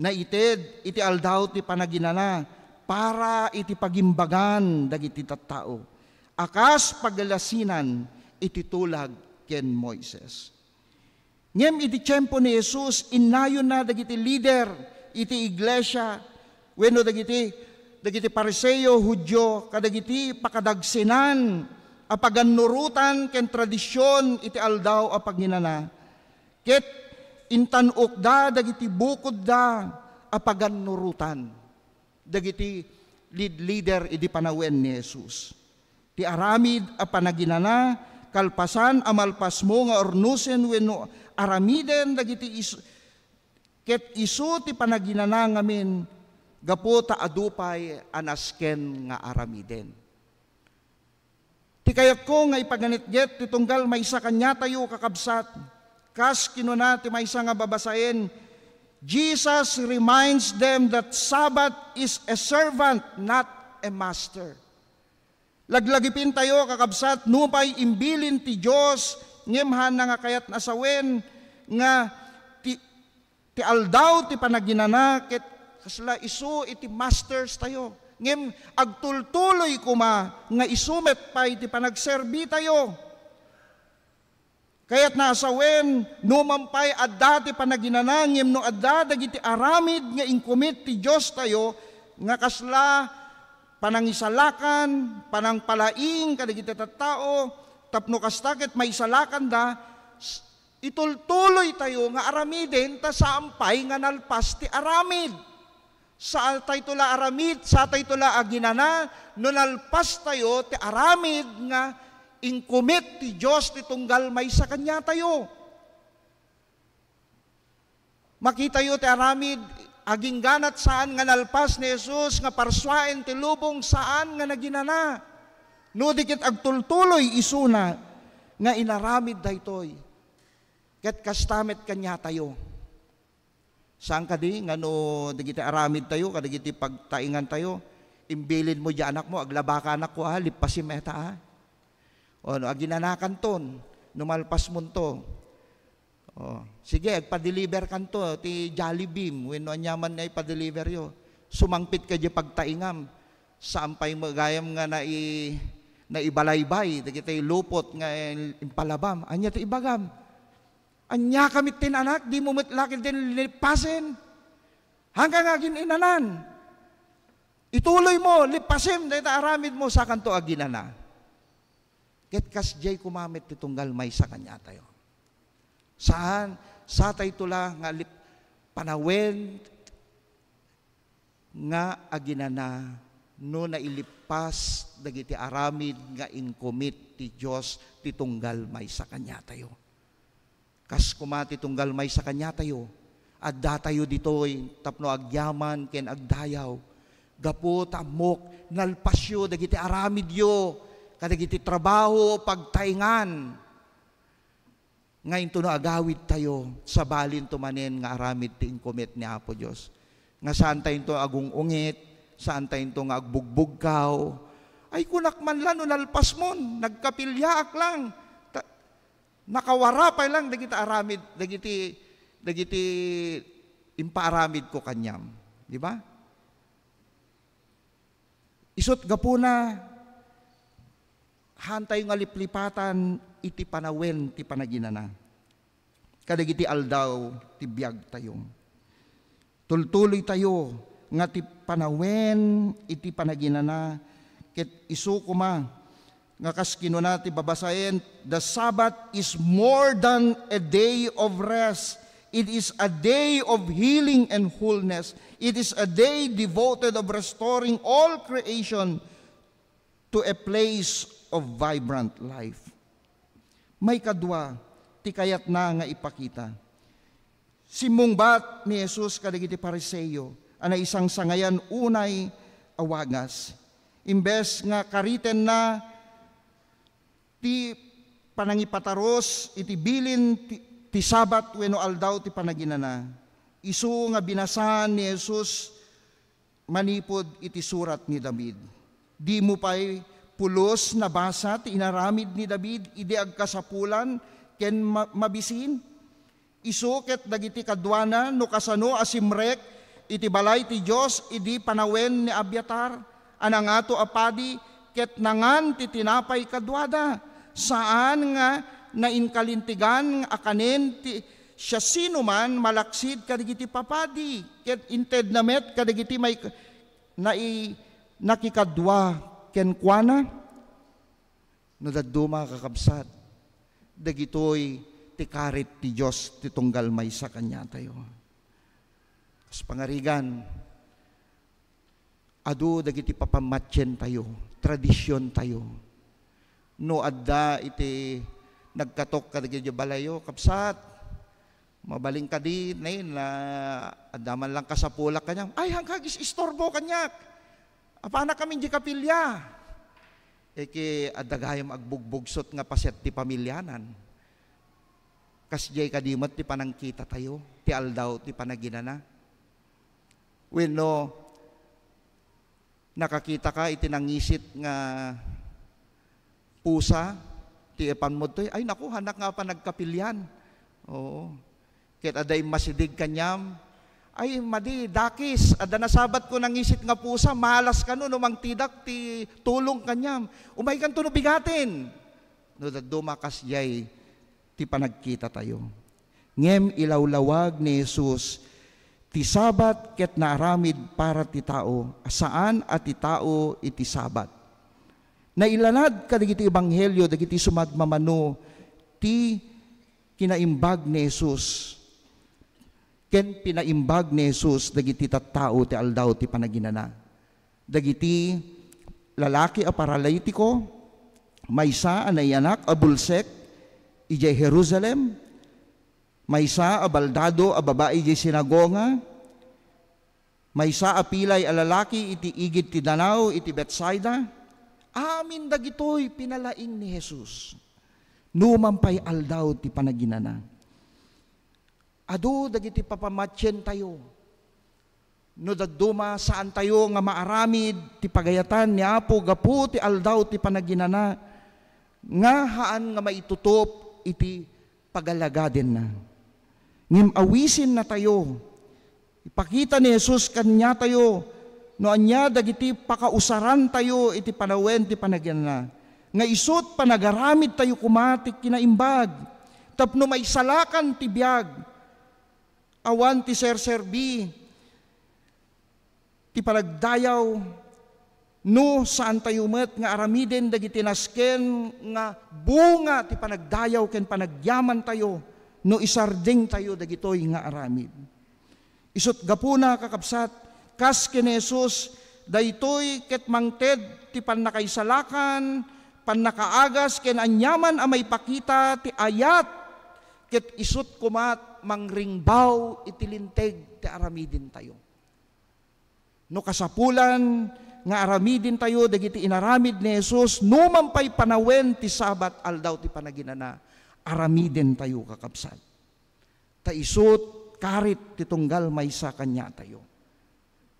Naited iti aldaw ti panaginana para iti pagimbagan dagiti tattao a kas pagalasinan iti tulag ken Moises. Ngem iti tiempo ni Jesus, innayonna dagiti lider iti iglesia wenno dagiti, dagiti Fariseo, Judio, kadagiti pakadagsenan a pagannurotan ken tradision iti aldaw a panaginana. Ket intan-okda dagiti bukodda a pagannurotan dagiti lead-, leader idi panawen ni Jesus. Ti aramid a panaginana, kalpasan a malpasmo nga urnosen wenno aramiden dagiti is-, ket isu ti panaginana ngamin, gapu ta adu pay a nasken nga aramiden. Ti kayatko nga ipaganetget ti tunggal maysa kaniatayo, kakabsat, kas kinuna ti maysa nga babasaen, Jesus reminds them that Sabbath is a servant, not a master. Laglagipentayo, kakabsat, nupay imbilin ti Dios, ngem haanna nga kayatna a sawen nga ti, ti aldaw ti panaginana ket kasla isu iti masters tayo. Ngem agtultuloy koma nga isu met pay ti panagserbi tayo. Kayatna a sawen, numan pay adda ti panaginana, ngem no adda dagiti aramid nga incommit ti Dios tayo, nga kasla panangisalakan, panangpalaing kadagiti tattao, tapno kasta ket maisalakanda, s-, itultuloy tayo nga aramiden ta saan pay nga nalpas ti aramid. Saatayto la aramid, saatayto la aginana, no nalpastayo ti aramid nga incommit ti Dios ti tunggal maysa kaniatayo. Makitayo ti aramid, agingganat saan nga nalpas ni Jesus nga parsuaen ti lubong, saan nga naginana. No di ket agtultuloy isuna nga inaramid daytoy, ket kasta met kaniatayo. Saan kadi nga no dagiti aramid tayo, kadagiti pagtaingan tayo, imbilin mo di anakmo, aglabaka anakko, ah, lippasim ita, ah. O, no, aginanakanton, no malpasmonto. O, sige, agpa-deliver kanto ti Jollibee, wenno aniaman nga ipa-deliver yo. Sumangpit ka di pagtaingam. Saan pay mo gayam nga nai-, naibalaybay, dagiti lupot nga impalabam. Ania ti ibagam? Ania ka met tin anak, di mo met la ketdin lippasen. Hanggang agin-inanan. Ituloy mo, lippasim, dayta aramid mo, sakanto aginana. Ket kasdiay koma met ti tunggal maysa kaniatayo. Saan, satayto la nga lip-, panawen nga aginana no nailippas dagiti aramid nga incommit ti Dios ti tunggal maysa kaniatayo. Kas koma ti tunggal maysa kaniatayo, addatayo ditoy tapno agyaman ken agdayaw. Gapu ta ammok, nalpasyo dagiti aramidyo, kadagiti trabaho, pagtaingan. Nga intono agawidtayo, sabalinto manen nga aramid ti incommit ni Apo Dios. Nga saantayo into agung-ungit, saantayo into nga agbugbugkaw. Ay, kunak man la no nalpasmon, nagkapiliaak lang. Ta-, nakawara pay lang dagiti aramid, dagiti dagiti impaaramidko kaniam. Di ba? Isut' gapuna, haantayo nga liplipatan iti panawen ti panaginana kadagiti aldaw ti biagtayo. Tultuloytayo nga ti panawen iti panaginana ket isu koma nga kas kinuna ti babasaen, "The Sabbath is more than a day of rest. It is a day of healing and wholeness. It is a day devoted of restoring all creation to a place of vibrant life." Maikadua, ti kayatna nga ipakita. Simmungbat ni Jesus kadagiti Fariseo a naisangsangayan unay a wagas. Imbes nga karitenna ti panangipatarus iti bilin ti, ti Sabat wenno aldaw ti panaginana, isu nga binasaan ni Jesus manipud iti surat ni David. Dimo pay pulos nabasa ti inaramid ni David idi agkasapulan ken ma-, mabisin? Isu ket dagiti kaduana no kasano a simrek iti balay ti Dios idi panawen ni Abiatar a nangato a padi ket nangan ti tinapay kaduada. Saan nga nainkalintegan a kanen ti siasinoman malaksid kadagiti papadi ket intedna met kadagiti may nai-, nakikadua kenkuana. No dadduma, kakabsat, dagitoy ti karit ti Dios ti tunggal maysa kaniatayo. Kas pangarigan, adu dagiti papammatientayo, tradisiontayo. No adda iti nagkatok kadagiti balayo, kabsat, mabalin kadi, nay, na adda man lang kasapulak kaniam. Ay, hangkagis istorbo kaniak. Apana kami di kapilya. Eke, adda gayam agbugbugsot nga paset ti pamilianan. Kasdiay kadi met ti panangkitatayo, ti aldaw ti panaginana. Wenno, nakakita ka iti nangisit nga pusa, ti epanmo toy, ay naku, hanak nga apan nagkapilian. Oo. Ket adda immasideg kaniam, ay, madi, dakis, adda nasabatko nangisit nga pusa, malas kano no mangtidak ti tulong kaniam. Umaykanto no bigaten. No dadduma, kasdiay ti panagkitatayo. Ngem ilawlawag ni Jesus ti Sabat ket naaramid para ti tao, a saan a ti tao iti Sabat. Nailanad kadagiti ebanghelio dagiti sumadmamano ti kinaimbag ni Jesus ken pinaimbag ni Jesus dagiti tattao ti aldaw ti panaginana. Dagiti lalaki a paralitiko, maysa a nayanak a bulsek idiay Jerusalem, maysa a baldado a babai idiay sinagoga, maysa a pilay a lalaki iti igid ti danaw iti Betsaida, amin dagitoy pinalaing ni Jesus. Numan pay aldaw ti panaginana. Adu dagiti papamatientayo. No dadduma, saantayo nga maaramid ti pagayatan ni Apo gapu ti aldaw ti panaginana nga haan nga maitutup iti pagalagadenna. Ngem awisinnatayo. Ipakita ni Jesus kaniatayo no ania dagiti pakausarantayo iti panawen ti panaginana, nga isut' panagaramidtayo koma ti kinaimbag tapno maisalakan ti biag awan ti serserbi ti panagdayaw, no saantayo met nga aramiden dagiti nasken nga bunga ti panagdayaw ken panagyamantayo no isardengtayo dagitoy nga aramid. Isut' gapuna, kakabsat, kas ken ni Jesus, daytoy ket mangted ti pannakaisalakan, pannakaagas ken aniaman a maipakita ti ayat, ket isut' komat mangringbaw iti linteg ti aramidentayo. No kasapulan nga aramidentayo dagiti inaramid ni Jesus, numan pay panawen ti Sabat, aldaw ti panaginana, aramidentayo, kakabsat. Ta isut' karit ti tunggal maysa kaniatayo.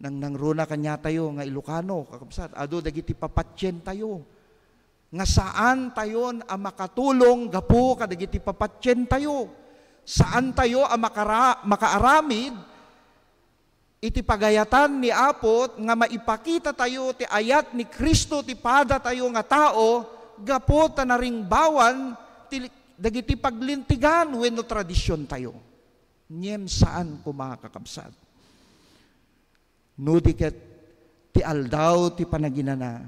Nangnangruna kaniatayo nga Ilocano, kakabsat, adu dagiti papatientayo nga saantayon a makatulong gapu kadagiti papatientayo. Saantayo a makara-, makaaramid iti pagayatan ni Apo nga maipakitatayo ti ayat ni Cristo ti padatayo nga tao gapu ta naringbawan ti, dagiti paglintigan wenno tradisiontayo. Ngem saan koma, kakabsat. No di ket ti aldaw ti panaginana,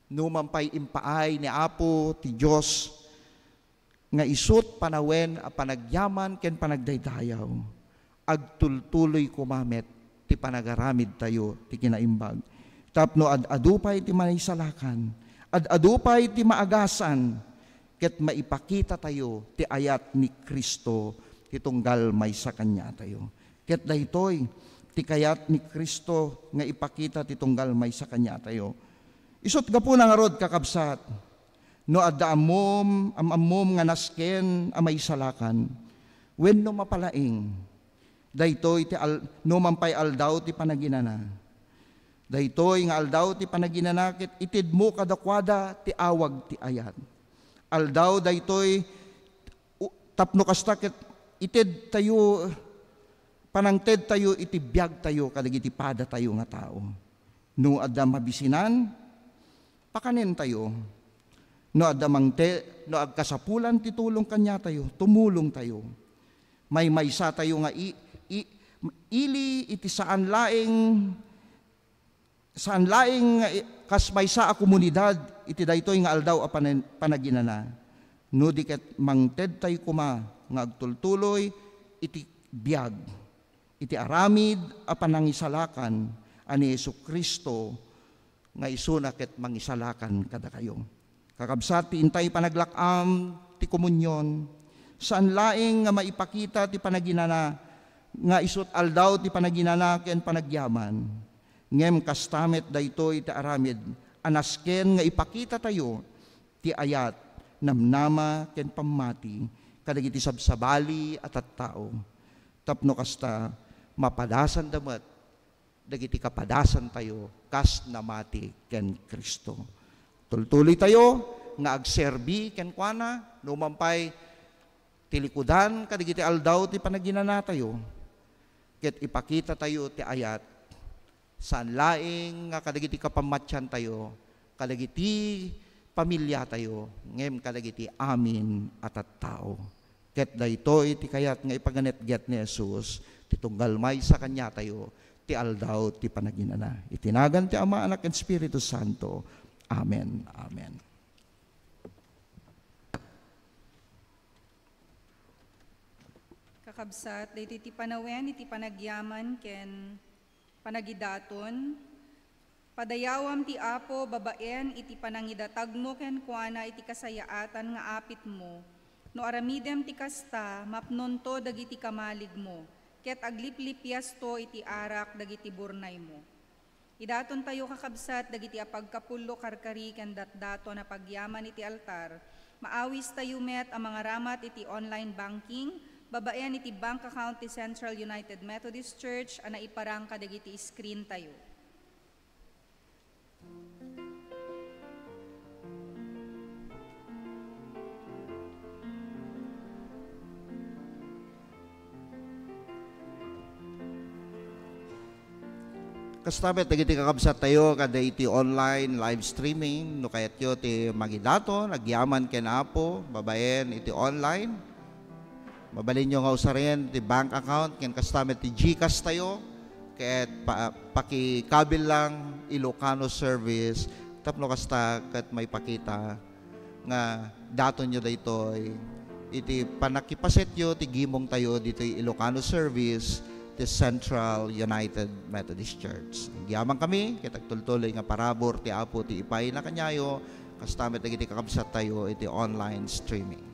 no man pay impaay ni Apo ti Dios nga isut panawen a panagyaman ken panagdaydayaw, agtultuloy koma met ti panagaramidtayo ti kinaimbag. Tapno ad-adu pay ti maisalakan, ad-adu pay ti maagasan, ket maipakitatayo ti ayat ni Cristo ti tunggal maysa kaniatayo. Ket daytoy ti kayat ni Cristo nga ipakita ti tunggal maysa kaniatayo. Isut' gapuna ngarud, kakabsat, no adda ammom, am-ammom nga nasken a maisalakan wenno mapalaing, daytoy ti al-, no man pay aldaw ti panaginana. Daytoy nga aldaw ti panaginana ket itedmo kadakuada ti awag ti ayat. Aldaw daytoy, u-, tapno kasta ket itedtayo, panangtedtayo iti biagtayo kadagiti padatayo nga tao. No adda mabisinan, pakanentayo. No adda mangte-, no agkasapulan ti tulong kaniatayo, tumulongtayo. Maymaysatayo nga i-, i-, ili iti saan laeng, saan laeng nga i-, kas maysa a komunidad iti daytoy nga aldaw a panen-, panaginana. No di ket mangtedtayo koma nga agtultuloy iti biag, iti aramid a panangisalakan a ni Jesu-Cristo nga isuna ket mangisalakan kadakayo. Kakabsat, ti intay panaglak-am ti komunion, saan laeng nga maipakita ti panaginana nga isut' aldaw ti panaginana ken panagyaman. Ngem kasta met daytoy ti aramid a nasken nga ipakitatayo ti ayat, namnama, ken pammati kadagiti sabsabali a tattao. Tapno kasta, mapadasanda met dagiti kapadasantayo kas namati ken Cristo. Tultuloytayo nga agserbi kenkuana, no man pay ti likudan kadagiti aldaw ti panaginanatayo, ket ipakitatayo ti ayat, saan laeng nga kadagiti kapammatiantayo, kadagiti pamiliatayo, ngem kadagiti amin a tattao. Ket daytoy ti kayat nga ipaganetget ni Jesus ti tunggal maysa kaniatayo ti aldaw ti panaginana. Iti nagan ti Ama, Anak, ken Espiritu Santo. Amen. Amen. Kakabsat, daytoy ti panawen iti panagyaman ken panagidaton. Padayawam ti Apo babaen iti panangidatagmo kenkuana iti kasayaatan nga apitmo. No aramidem ti kasta, mapnonto dagiti kamaligmo, ket agliplipiasto iti arak dagiti burnaymo. Idatontayo, kakabsat, dagiti apagkapullo, karkari, ken datdaton a pagyaman iti altar. Maawistayo met a mangaramat iti online banking babaen iti bank account ti Central United Methodist Church a naiparang kadagiti screen tayo. Kasta met dagiti kakabsattayo kada iti online live streaming, no kayatyo ti mangidaton, agyaman ken Apo, babaen iti online, mabalinyo nga usaren ti bank account, ken kasta met ti GCash tayo, ket pa-, pakikabil lang Ilocano service, tapno kasta ket maipakita nga datonyo daytoy iti pannakipasetyo ti gimongtayo ditoy Ilocano service ti Central United Methodist Church. Agyaman kami ket agtultuloy nga parabur ti Apo ti ipayna kaniayo, kasta met dagiti kakabsattayo iti online streaming.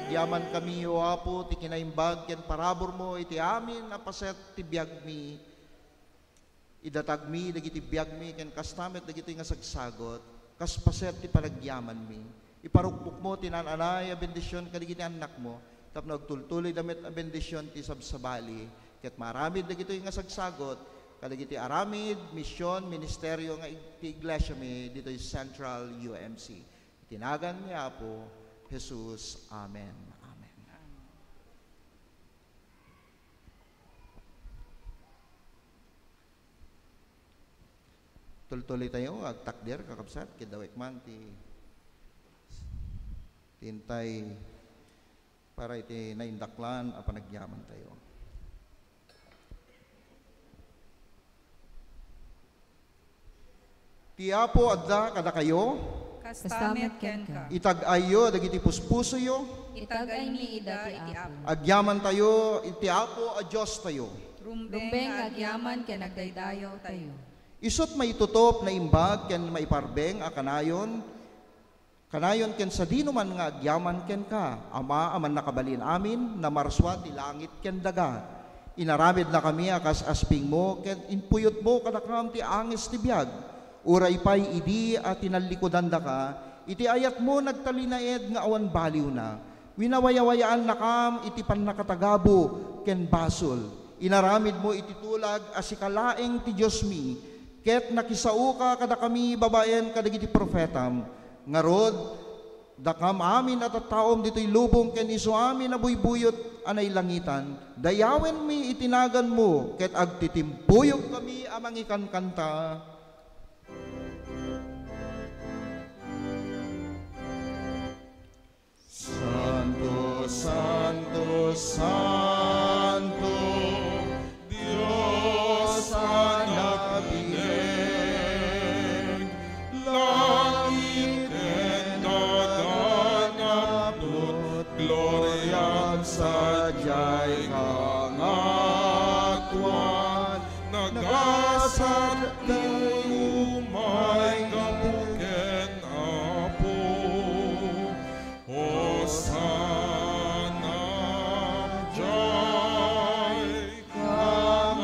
Yaman kami, O Apo, ti kinaimbag ken paraburmo iti amin a paset ti biagmi. Idatagmi dagiti biagmi ken kasta met dagitoy nga sagsagot, kas paset ti panagyamanmi. Iparukpokmo ti naan-anay a bendision kadagiti annakmo, tapno agtultuloyda met a bendision ti sabsabali, ket maaramid dagitoy nga sagsagot kadagiti aramid, mision, ministerio nga ig-, ti iglesiami ditoy Central U M C. Iti nagan ni Apo Jesus. Amen. Amen. Tultuloy tayo, agtakder, kakabsat, ket dawek man ti, ti intay para iti naindaklan a panagyaman tayo. Ti Apo adda kadakayo. Kasta met kenka. Itag-ayyo dagiti puspusoyo. Itag-aymi ida iti Apo. Agyamantayo iti Apo a Diostayo. Rumbeng nga agyaman ken agdaydayaw tayo. Isut' maitutop, naimbag ken maiparbeng a kanayon, kanayon ken sadinoman nga agyaman kenka, Ama a mannakabalin amin, namarsua ti langit ken daga. Inaramidnakami a kas aspingmo ken impuyotmo kadakam ti angis ti biag. Uray pay idi a tinallikudandaka, iti ayatmo nagtalinaed nga awan baliwna. Winawayawayaannakam iti pannakatagabu ken basol. Inaramidmo iti tulag a sika laeng ti Diosmi, ket nakisaoka kadakami babaen kadagiti profetam. Ngarud, dakam amin a tattaom ditoy lubong ken isu amin a buybuyot a nailangitan, dayawenmi iti naganmo ket agtitimpuyokkami a mangikankanta. Santo, santo, santo, Dios a nagbiag, langit ken daga napnot, glorian sadiay kangatoan, nagasat ti umay gapu ken Apo. Hosanna, jai kangatoan.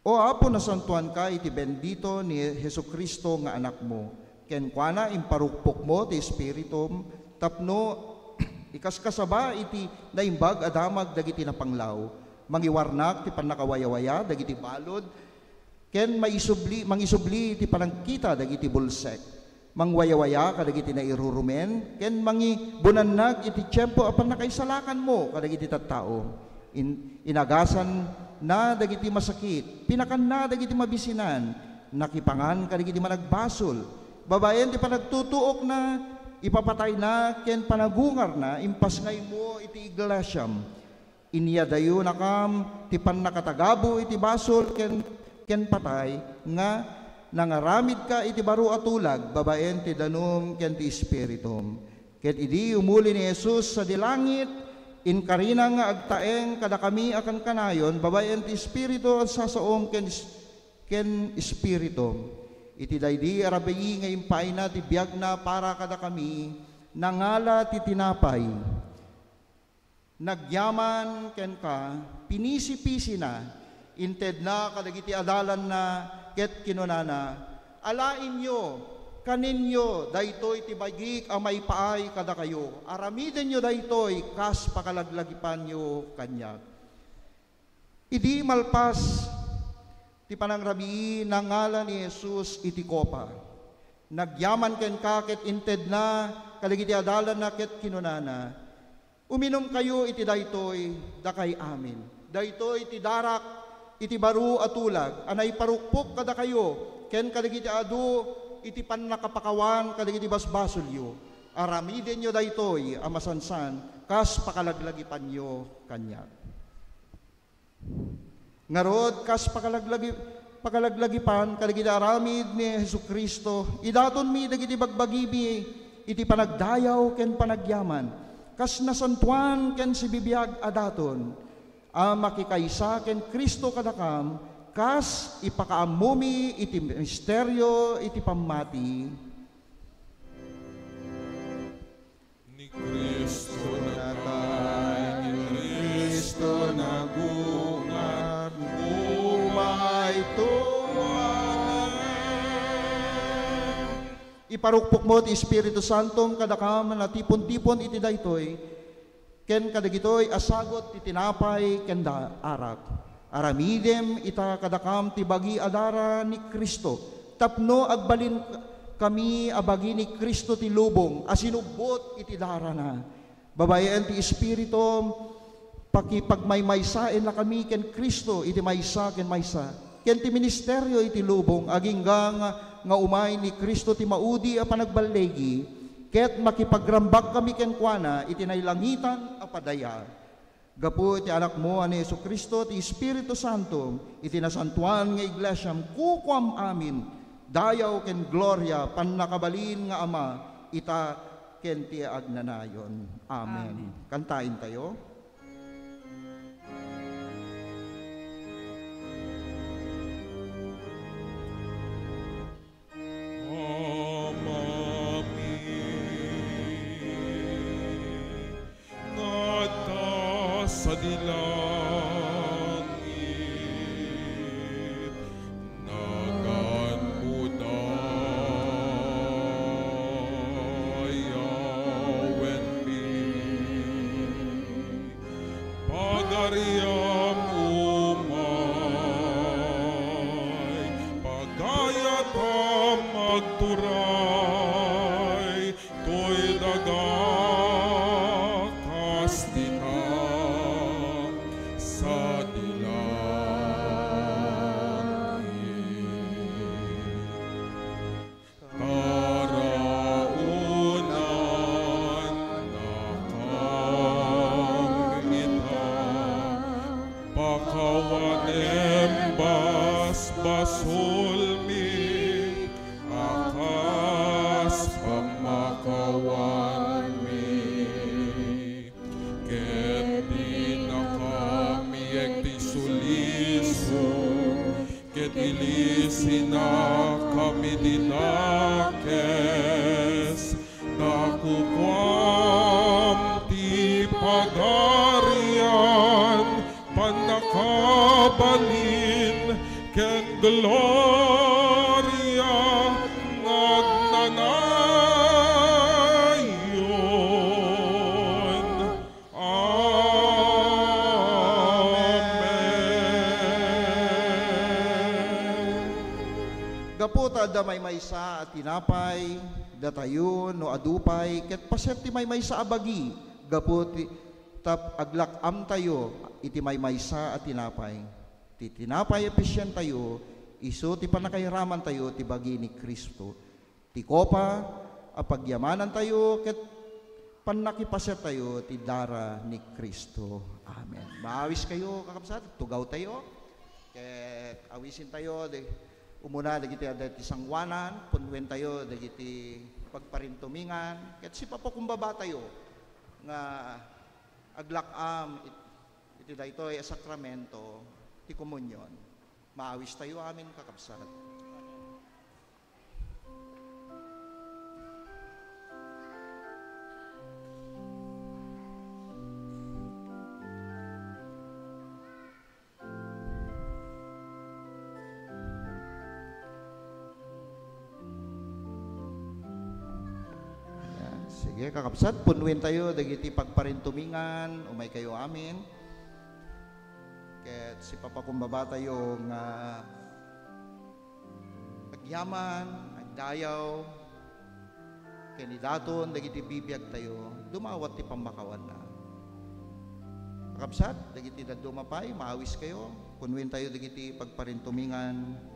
O Apo, nasantoanka iti bendito ni Jesu-Cristo nga Anakmo. Kenkuana, imparukpokmo ti Espiritum tapno ikaskasaba iti naimbag a damag dagiti napanglaw. Mangiwarnak ti pannakawayawaya dagiti balud, ken maisubli, mangisubli ti panagkita dagiti bulsek. Mangwayawaya kadagiti nairurumen, ken mangibunannag iti tiempo a pannakaisalakanmo kadagiti tattao. In-, inagasanna dagiti masakit, pinakanna dagiti mabisinan, nakipangan kadagiti managbasol. Babaen ti panagtutuokna, ipapatayna ken panagungarna, impasngaymo iti iglesiam. Inyadayonakam ti pannakatagabu iti basol ken, ken patay, nga nangaramidka iti baro a tulag babaen ti danum ken ti Espiritum. Ket idi umuli ni Jesus sadi langit, inkarina nga agtaeng kadakami a kankanayon babaen ti Espiritu a sasaom ken is-, ken Espiritum. Iti daydi a rabii nga impaayna ti biagna para kadakami, nangala ti tinapay. Nagyaman kenka, pinisipisina, intedna kadagiti adalanna, ket kinunana, "Alaenyo, kanenyo, daytoy ti bagik a maipaay kadakayo. Aramidenyo daytoy kas pakalaglagipanyo kaniak." Idi malpas ti panangrabii, nangala ni Jesus iti kopa. Nagyaman kenka ket intedna kadagiti adalanna ket kinunana, "Uminumkayo iti daytoy, dakay amin. Daytoy ti darak iti baro a tulag a naiparukpok kadakayo ken kadagiti adu iti pannakapakawan kadagiti basbasolyo. Aramidenyo daytoy a masansan kas pakalaglagipanyo kaniak." Ngarud, kas pakalaglagi-, pakalaglagipan kadagiti aramid ni Jesu-Cristo, idatonmi dagiti bagbagimi iti panagdayaw ken panagyaman, kas nasantoan ken sibibiag a daton, a makikaysa ken Cristo kadakam, Kas ipakaammomi iti misterio iti pammati. Ni Cristo natay, ni Cristo nagungar, umayto. Amen. Iparukpokmo ti Espiritu Santom kadakam a natipon-tipon iti daytoy, ken kadagitoy a sagut ti tinapay ken da-, arak. Aramidem ita kadakam ti bagi a dara ni Cristo, tapno agbalin kami a bagi ni Cristo ti lubong a sinubbot iti darana. Babaen ti Espiritu, pakipagmaymaysaennakami ken Cristo iti maysa ken maysa, ken ti ministerio iti lubong, agingga nga, nga umay ni Cristo ti maudi a panagballigi, ket makipagrambakami kenkuana iti nailangitan a padaya. Gapu iti Anakmo a ni Jesu-Cristo, ti Espiritu Santo, iti nasantoan nga iglesiam, kukuam amin, dayaw ken gloria, pannakabalin nga Ama, ita ken ti agnanayon. Amen. Amen. Kantaentayo. Amami, nga adda sadi langit, naganmo dayawenmi. Pagariam umay, pagayatam agturay, toy daga kas dita sadi langit. Taraonannakam ita, pakawanem basbasolmi a kas pammakawanmi. Ket dinakam ieg ti sulisog, ket ilisinakam iti dakes, ta kukuam ti pagarian, pannakabalin, ken gloria nga agnanayon. Amen. Gapu ta adda maymaysa a tinapay, datayo no adu pay, ket paset ti maymaysa a bagi, gapu ti, ta aglak-amtayo iti maymaysa a tinapay. Ti tinapay a pisientayo, isu ti pannakairamantayo ti bagi ni Cristo. Ti kopa a pagyamanantayo ket pannakipasettayo ti dara ni Cristo. Amen. Maawiskayo, kakabsat, tugawtayo. Ket awisintayo, di, umuna dagiti adda iti sangoanan, punnuentayo dagiti pagparintumingan, ket sipapakumbabatayo nga aglak-am it-, iti daytoy a sakramento ti komunion. Maawistayo amin, kakabsat. Ayan. Sige, kakabsat, punnuentayo dagiti pagparintumingan, umaykayo amin. Ket sipapakumbabatayo nga agyaman, agdayaw, ken idaton dagiti bibiagtayo, dumawat ti pammakawanna. Kakabsat, dagiti dadduma pay, maawiskayo, punnuentayo dagiti pagparintumingan.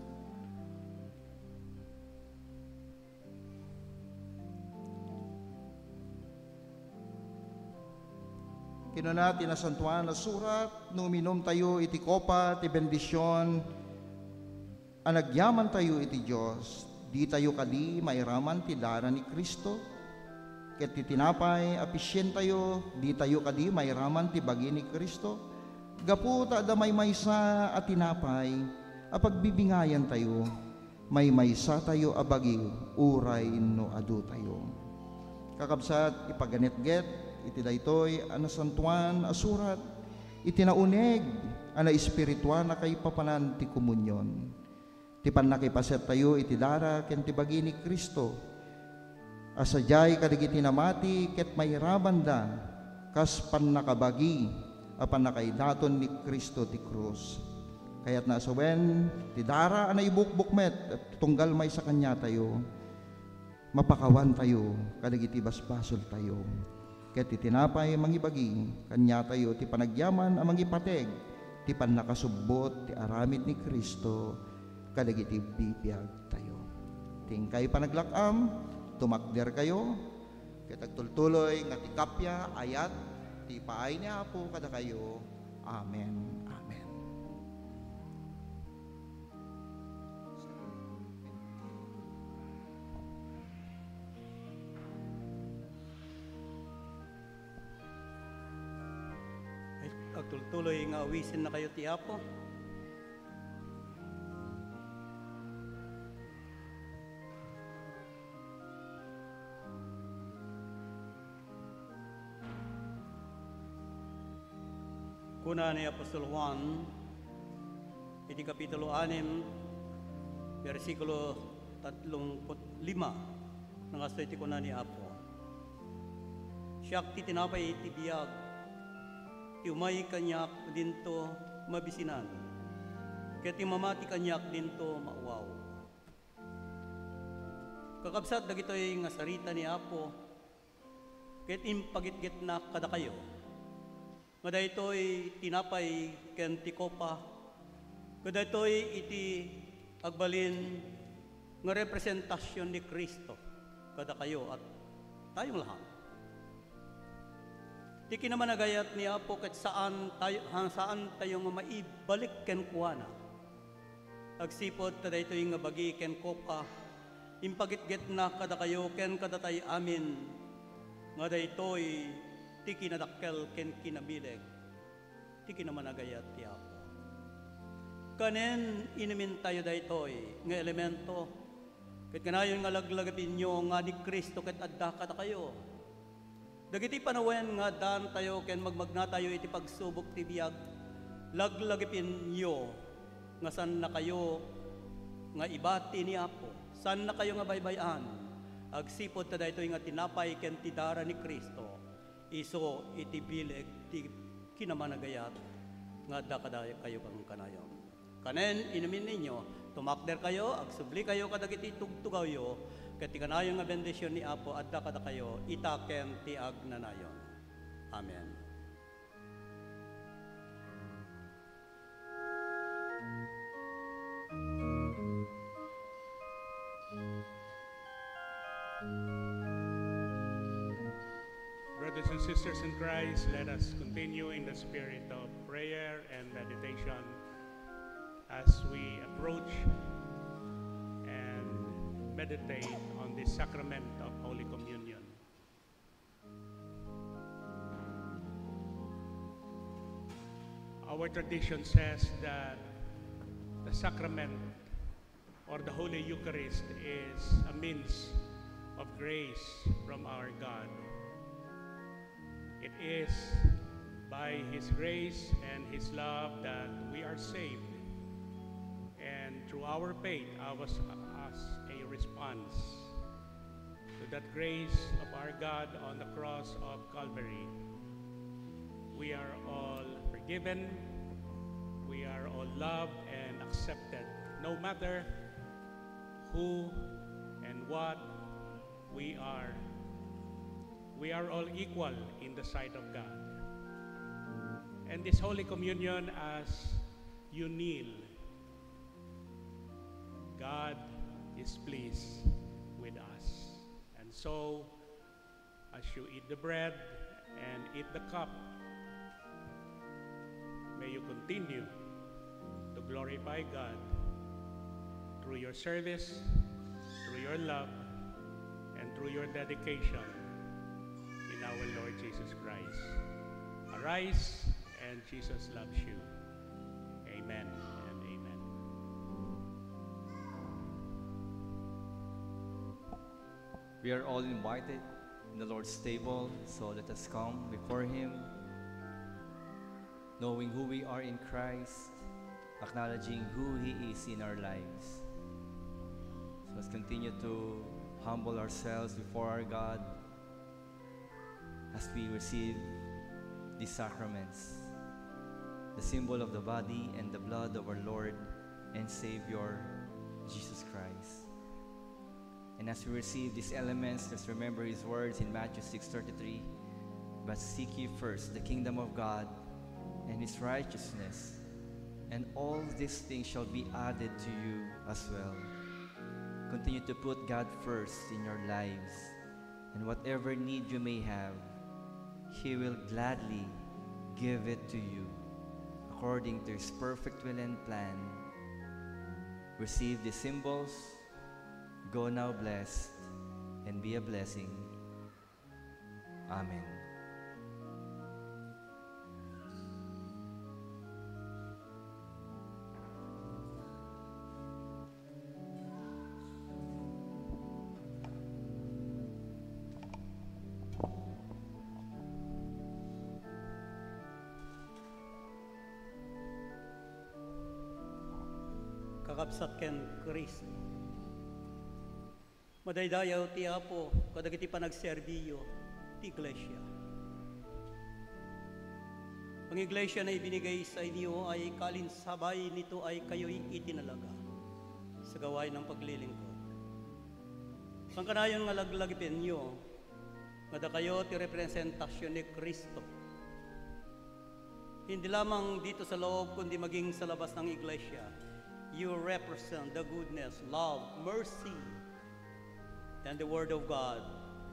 Kinuna ti Nasantoan a Surat, no uminumtayo iti kopa ti bendision a nagyamantayo iti Dios, ditayo kadi mairaman ti dara ni Cristo? Ket ti tinapay a pisientayo, ditayo kadi mairaman ti bagi ni Cristo? Gapu ta adda maymaysa a tinapay, a pagbibingayantayo, maymaysatayo a bagi uray no adutayo. Kakabsat, ipaganetget iti daytoy a nasantoan a surat iti nauneg a naespirituan a kaipapanan ti komunion. Ti pannakipasettayo iti dara ken ti bagi ni Cristo a sadiay kadagiti namati ket mairamanda kas pannakabagi a pannakaidaton ni Cristo ti krus. Kayatna a sawen, ti dara a naibukbok met tunggal maysa kaniatayo, mapakawantayo kadagiti basbasoltayo. Ket ti tinapay a mangibagi kaniatayo ti panagyaman a mangipateg ti pannakasubbot ti aramid ni Cristo kadagiti bibiagtayo. Ti inkay panaglak-am, tumakderkayo, ket agtultuloy nga ti kappia, ayat, ti ipaay ni Apo kadakayo. Amen. Amen. Ay, agtultuloy nga awisennakayo ti Apo. Kuna ni Apostol Juan iti Kapitulo anem, bersikulo tatlongput lima, nga kastoy ti kuna ni Apo, "Siak ti tinapay iti biag. Ti umay kaniak dinto mabisinan, ket ti mamati kaniak dinto mauwaw." Kakabsat, dagitoy nga sarita ni Apo, ket impagitgitna kadakayo nga daytoy tinapay ken ti kopa, ket daytoy iti agbalin nga representasion ni Cristo kadakayo a tayong lahat. Ti kinamanagayat ni Apo ket saan tayo, ha, saan tayo nga maibalik kenkuana. Agsipud ta daytoy nga bagi ken kopa, impagitgitna kadakayo ken kadatay amin, nga daytoy ti kinadakkel ken kinabileg ti kinamanagayat ti Apo. Kanen, inumintayo daytoy nga elemento, ket kanayon nga laglagipinyo nga ni Cristo ket adda kadakayo. Dagiti panawen nga addaantayo ken magmagnatayo iti pagsubok ti biag, laglagipinyo nga saannakayo nga ibati ni Apo, saannakayo nga baybay-an, agsipud ta daytoy nga tinapay ken ti dara ni Cristo, isu iti bileg ti kinamanagayat nga adda kadakayo kankanayon. Kanen, inuminyo, tumakderkayo, agsublikayo kadagiti tugtugawyo, ket ti kanayon nga bendision ni Apo adda kadakayo ita ken ti agnanayon. Amen. Brothers and sisters in Christ, let us continue in the spirit of prayer and meditation as we approach and meditate on the sacrament of Holy Communion. Our tradition says that the sacrament or the Holy Eucharist is a means of grace from our God. It is by His grace and His love that we are saved, and through our faith, ours as a response to that grace of our God on the cross of Calvary, we are all forgiven, we are all loved and accepted, no matter who and what we are. We are all equal in the sight of God. And this Holy Communion, as you kneel, God is pleased with us. And so, as you eat the bread and eat the cup, may you continue to glorify God through your service, through your love, and through your dedication in our Lord Jesus Christ. Arise, and Jesus loves you. Amen and amen. We are all invited in the Lord's table, so let us come before Him, knowing who we are in Christ, acknowledging who He is in our lives. So let's continue to humble ourselves before our God as we receive these sacraments, the symbol of the body and the blood of our Lord and Savior, Jesus Christ. And as we receive these elements, let's remember His words in Matthew six thirty-three, "But seek ye first the kingdom of God and His righteousness, and all these things shall be added to you as well." Continue to put God first in your lives, and whatever need you may have, He will gladly give it to you according to His perfect will and plan. Receive the symbols. Go now blessed and be a blessing. Amen. Kakabsat ken Cristo. Madaydayaw ti Apo kadagiti panagserbiyo ti Iglesia. Ang Iglesia na ibinigay sa inyo ay kalinsabay nito ay kayoy itinalaga sa gawain ng paglilingkod. Sangkanayon nga laglagipenyo nga dakayo ti representasion ni Cristo. Hindi lamang dito sa loob, kundi maging sa labas ng iglesia, you represent the goodness, love, mercy, and the Word of God,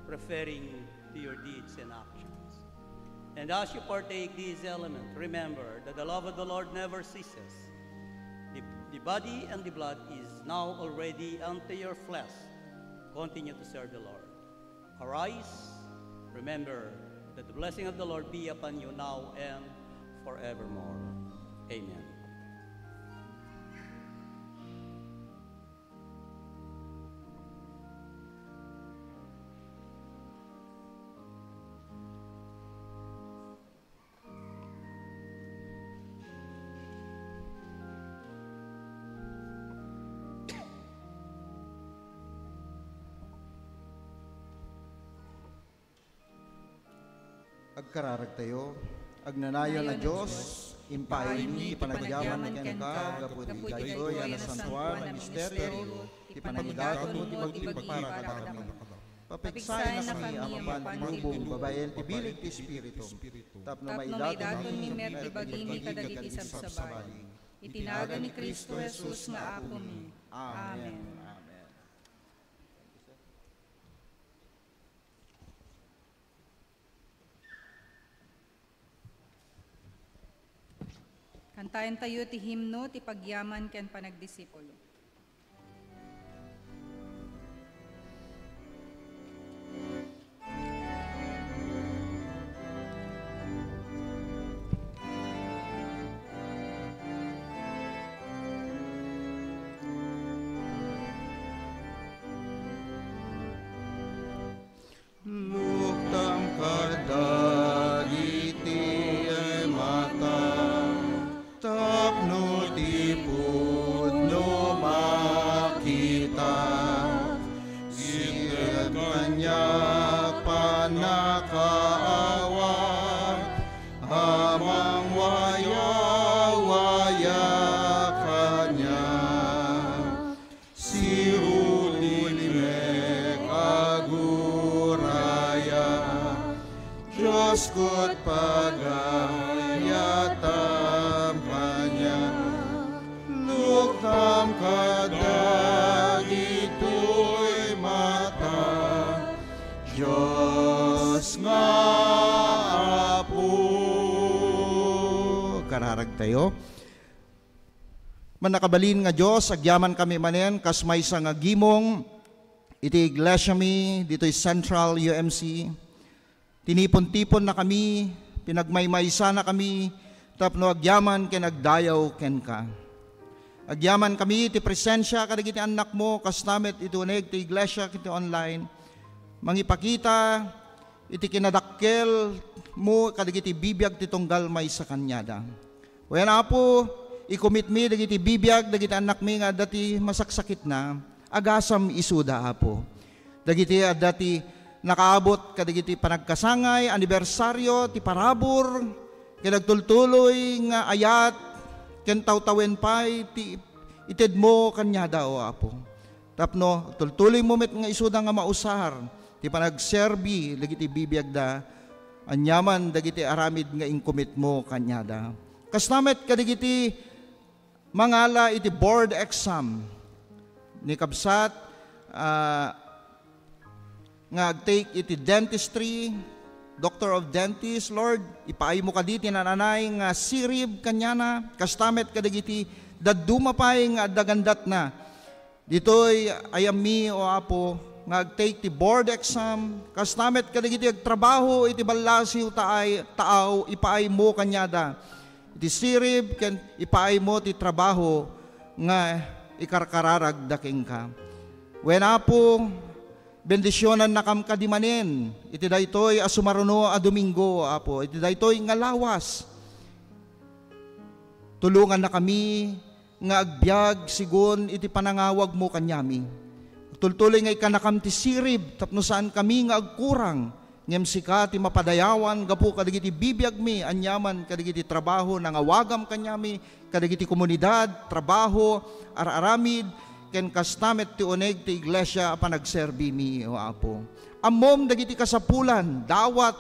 referring to your deeds and actions. And as you partake these elements, remember that the love of the Lord never ceases. The, the body and the blood is now already unto your flesh. Continue to serve the Lord. Arise, remember that the blessing of the Lord be upon you now and forevermore. Amen. Agkararagtayo. Agnanayon a Dios, impaaymi ti panagyaman kenka gapu iti daytoy a nasantoan a misterio ti panangidatonmo ti pagpigpara kadakami. Papigsaennakami a mapan ti lubong babaen ti bileg ti Espiritu, tapno maidatonmi met ti bagimi kadagiti sabsabali. Iti nagan ni Cristo Jesus nga Apomi. Amen. Amen. Kantaentayo ti himno ti pagyaman ken panagdisipulo. Luktam kadagiti mata, tapno ti pudno makita. Sited kaniak pannakaawat, a mangwayawaya kaniak. Sirulikmek a guraya, Diosko, pagayatam kaniak. Luktam kadagitoy mata, Dios nga Apo. Kararagtayo. Mannakabalin nga Dios, agyamankami manen kas maysa nga gimong iti iglesiami ditoy Central U M C. Tinipon-tiponnakami, pinagmaymaysanakami tapno agyaman ken agdayaw kenka. Agyamankami iti presensia kadagiti annakmo, kasta met iti uneg ti iglesia iti online. mangipakita iti kinadakkel mo kadagiti bibiag ti tunggal maysa kaniada. Wen, Apo, i-commit mi dagiti bibiag dagiti annakmi nga adda ti masaksakitna, agasam isuda, Apo. Dagiti adda ti nakaabot kadagiti panagkasangay, anibersario, ti parabur, ken agtultuloy nga ayat, ken tawtawen pay ti itedmo kaniada, O Apo. Tapno tultuloymo met nga isuda nga mausar ti panagserbi dagiti bibiagda, aniaman dagiti aramid nga inkomitmo kaniada. Kasta met kadagiti mangala iti board exam ni kabsat, ah, nga agtake iti dentistry, Doctor of Dentist, Lord, ipaaymo kadi ti nananay nga sirib kaniana, kasta met kadagiti dadduma pay nga adda gandatna. Ditoy ayammi, O Apo, nga agtake ti board exam, kasta met kadagiti agtrabaho iti ballasiw taay, taaw, ipaaymo kaniada iti sirib ken ipaaymo ti trabaho nga ikarkararagda kenka. Wen, Apo, bendisionannakam kadi manen iti daytoy a sumaruno a Domingo, Apo, iti daytoy nga lawas. Tulongannakami nga agbiag segun iti panangawagmo kaniami. Tultuloy nga ikkanakam ti sirib tapno saankami nga agkurang, ngem sika ti mapadayawan gapu kadagiti bibiagmi aniaman kadagiti trabaho nangawagam kaniami, kadagiti komunidad, trabaho, ar-aramid, ken kasta met ti uneg ti iglesia a panagserbimi, O Apo. Ammom dagiti kasapulan, dawat,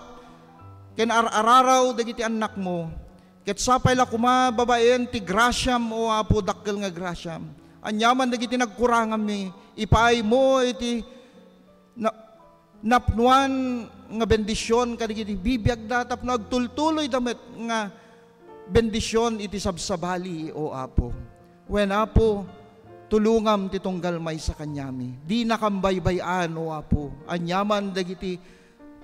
ken ar-araraw dagiti annakmo. Ket sapay la koma babaen ti grasiam, O Apo, dakkel nga grasiam. Aniaman dagiti nagkuranganmi, ipaaymo iti na-, napnoan nga bendision kadagiti bibiagda tapno agtultuloyda met nga bendision iti sabsabali, O Apo. Wen, Apo, tulongam ti tunggal maysa kaniami. Dinakam baybay-an, O Apo. Aniaman dagiti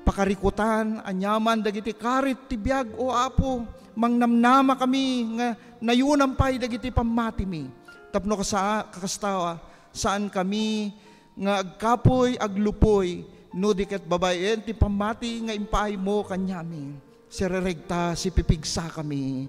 pakarikutan, aniaman dagiti karit ti biag, O Apo. Mangnamnama kami nga nayunam pay dagiti pammatimi. Tapno kasa-, kakasta, saankami nga agkapuy, aglupoy, no di ket babaen ti pammati nga impaaymo kaniami. Sireregta, sipipigsakami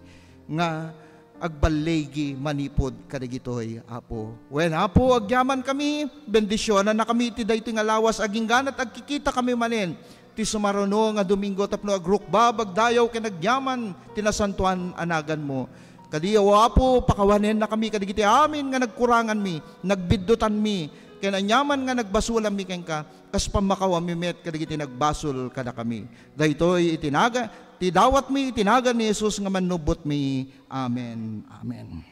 nga agballigi manipud kadagitoy, Apo. Wen, Apo, agyamankami, bendisionannakami iti daytoy nga lawas, agingganat agkikitakami manen ti sumaruno nga Domingo tapno agrukbab, agdayaw ken agyaman ti nasantoan a naganmo. Kadi, O Apo, pakawanennakami kadagiti amin nga nagkuranganmi, nagbiddutanmi, ken aniaman nga nagbasolanmi kenka, kas pammakawanmi met kadagiti nagbasol kadakami. Daytoy iti naga-, ti dawatmi iti nagan ni Jesus nga Mannubbotmi. Amen. Amen.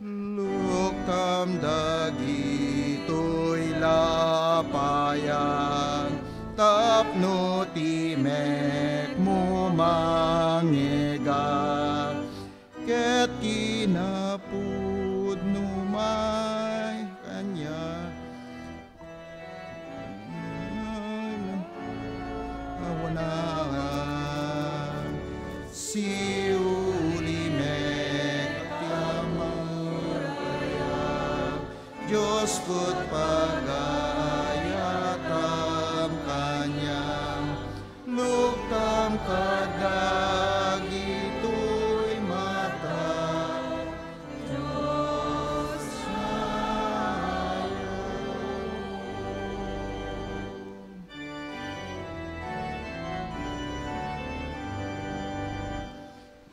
Luktam dagitoy lapayan tapno ti mekmo mangega. Ket kinapudno may kaniak awanan, siuli met ti Ama. Dios, ket pagayatam kaniak. Luktam kadagitoy mata, Diosayo.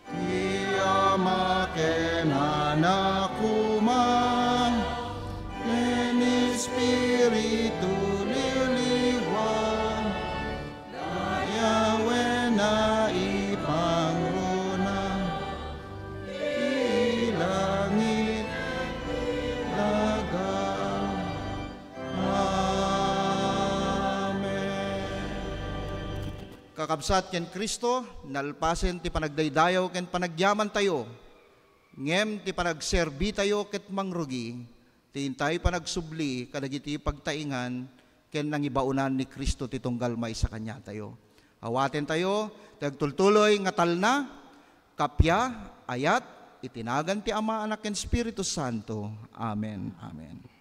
Ti Ama ken Anak koma, ken Espiritu Liliwa, dayawen a ipangruna ti langit daga. Amen. Kakabsat ken Cristo, nalpasen ti panagdaydayaw ken panagyamantayo, ngem ti panagserbitayo ket mangrugi ti intay panagsubli kadagiti pagtaingan ken nangibaonan ni Cristo ti tunggal maysa kaniatayo. Awatentayo ti agtultuloy nga talna, kappia, ayat, Iti nagan ti Ama, Anak, ken Espiritu Santo. Amen. Amen.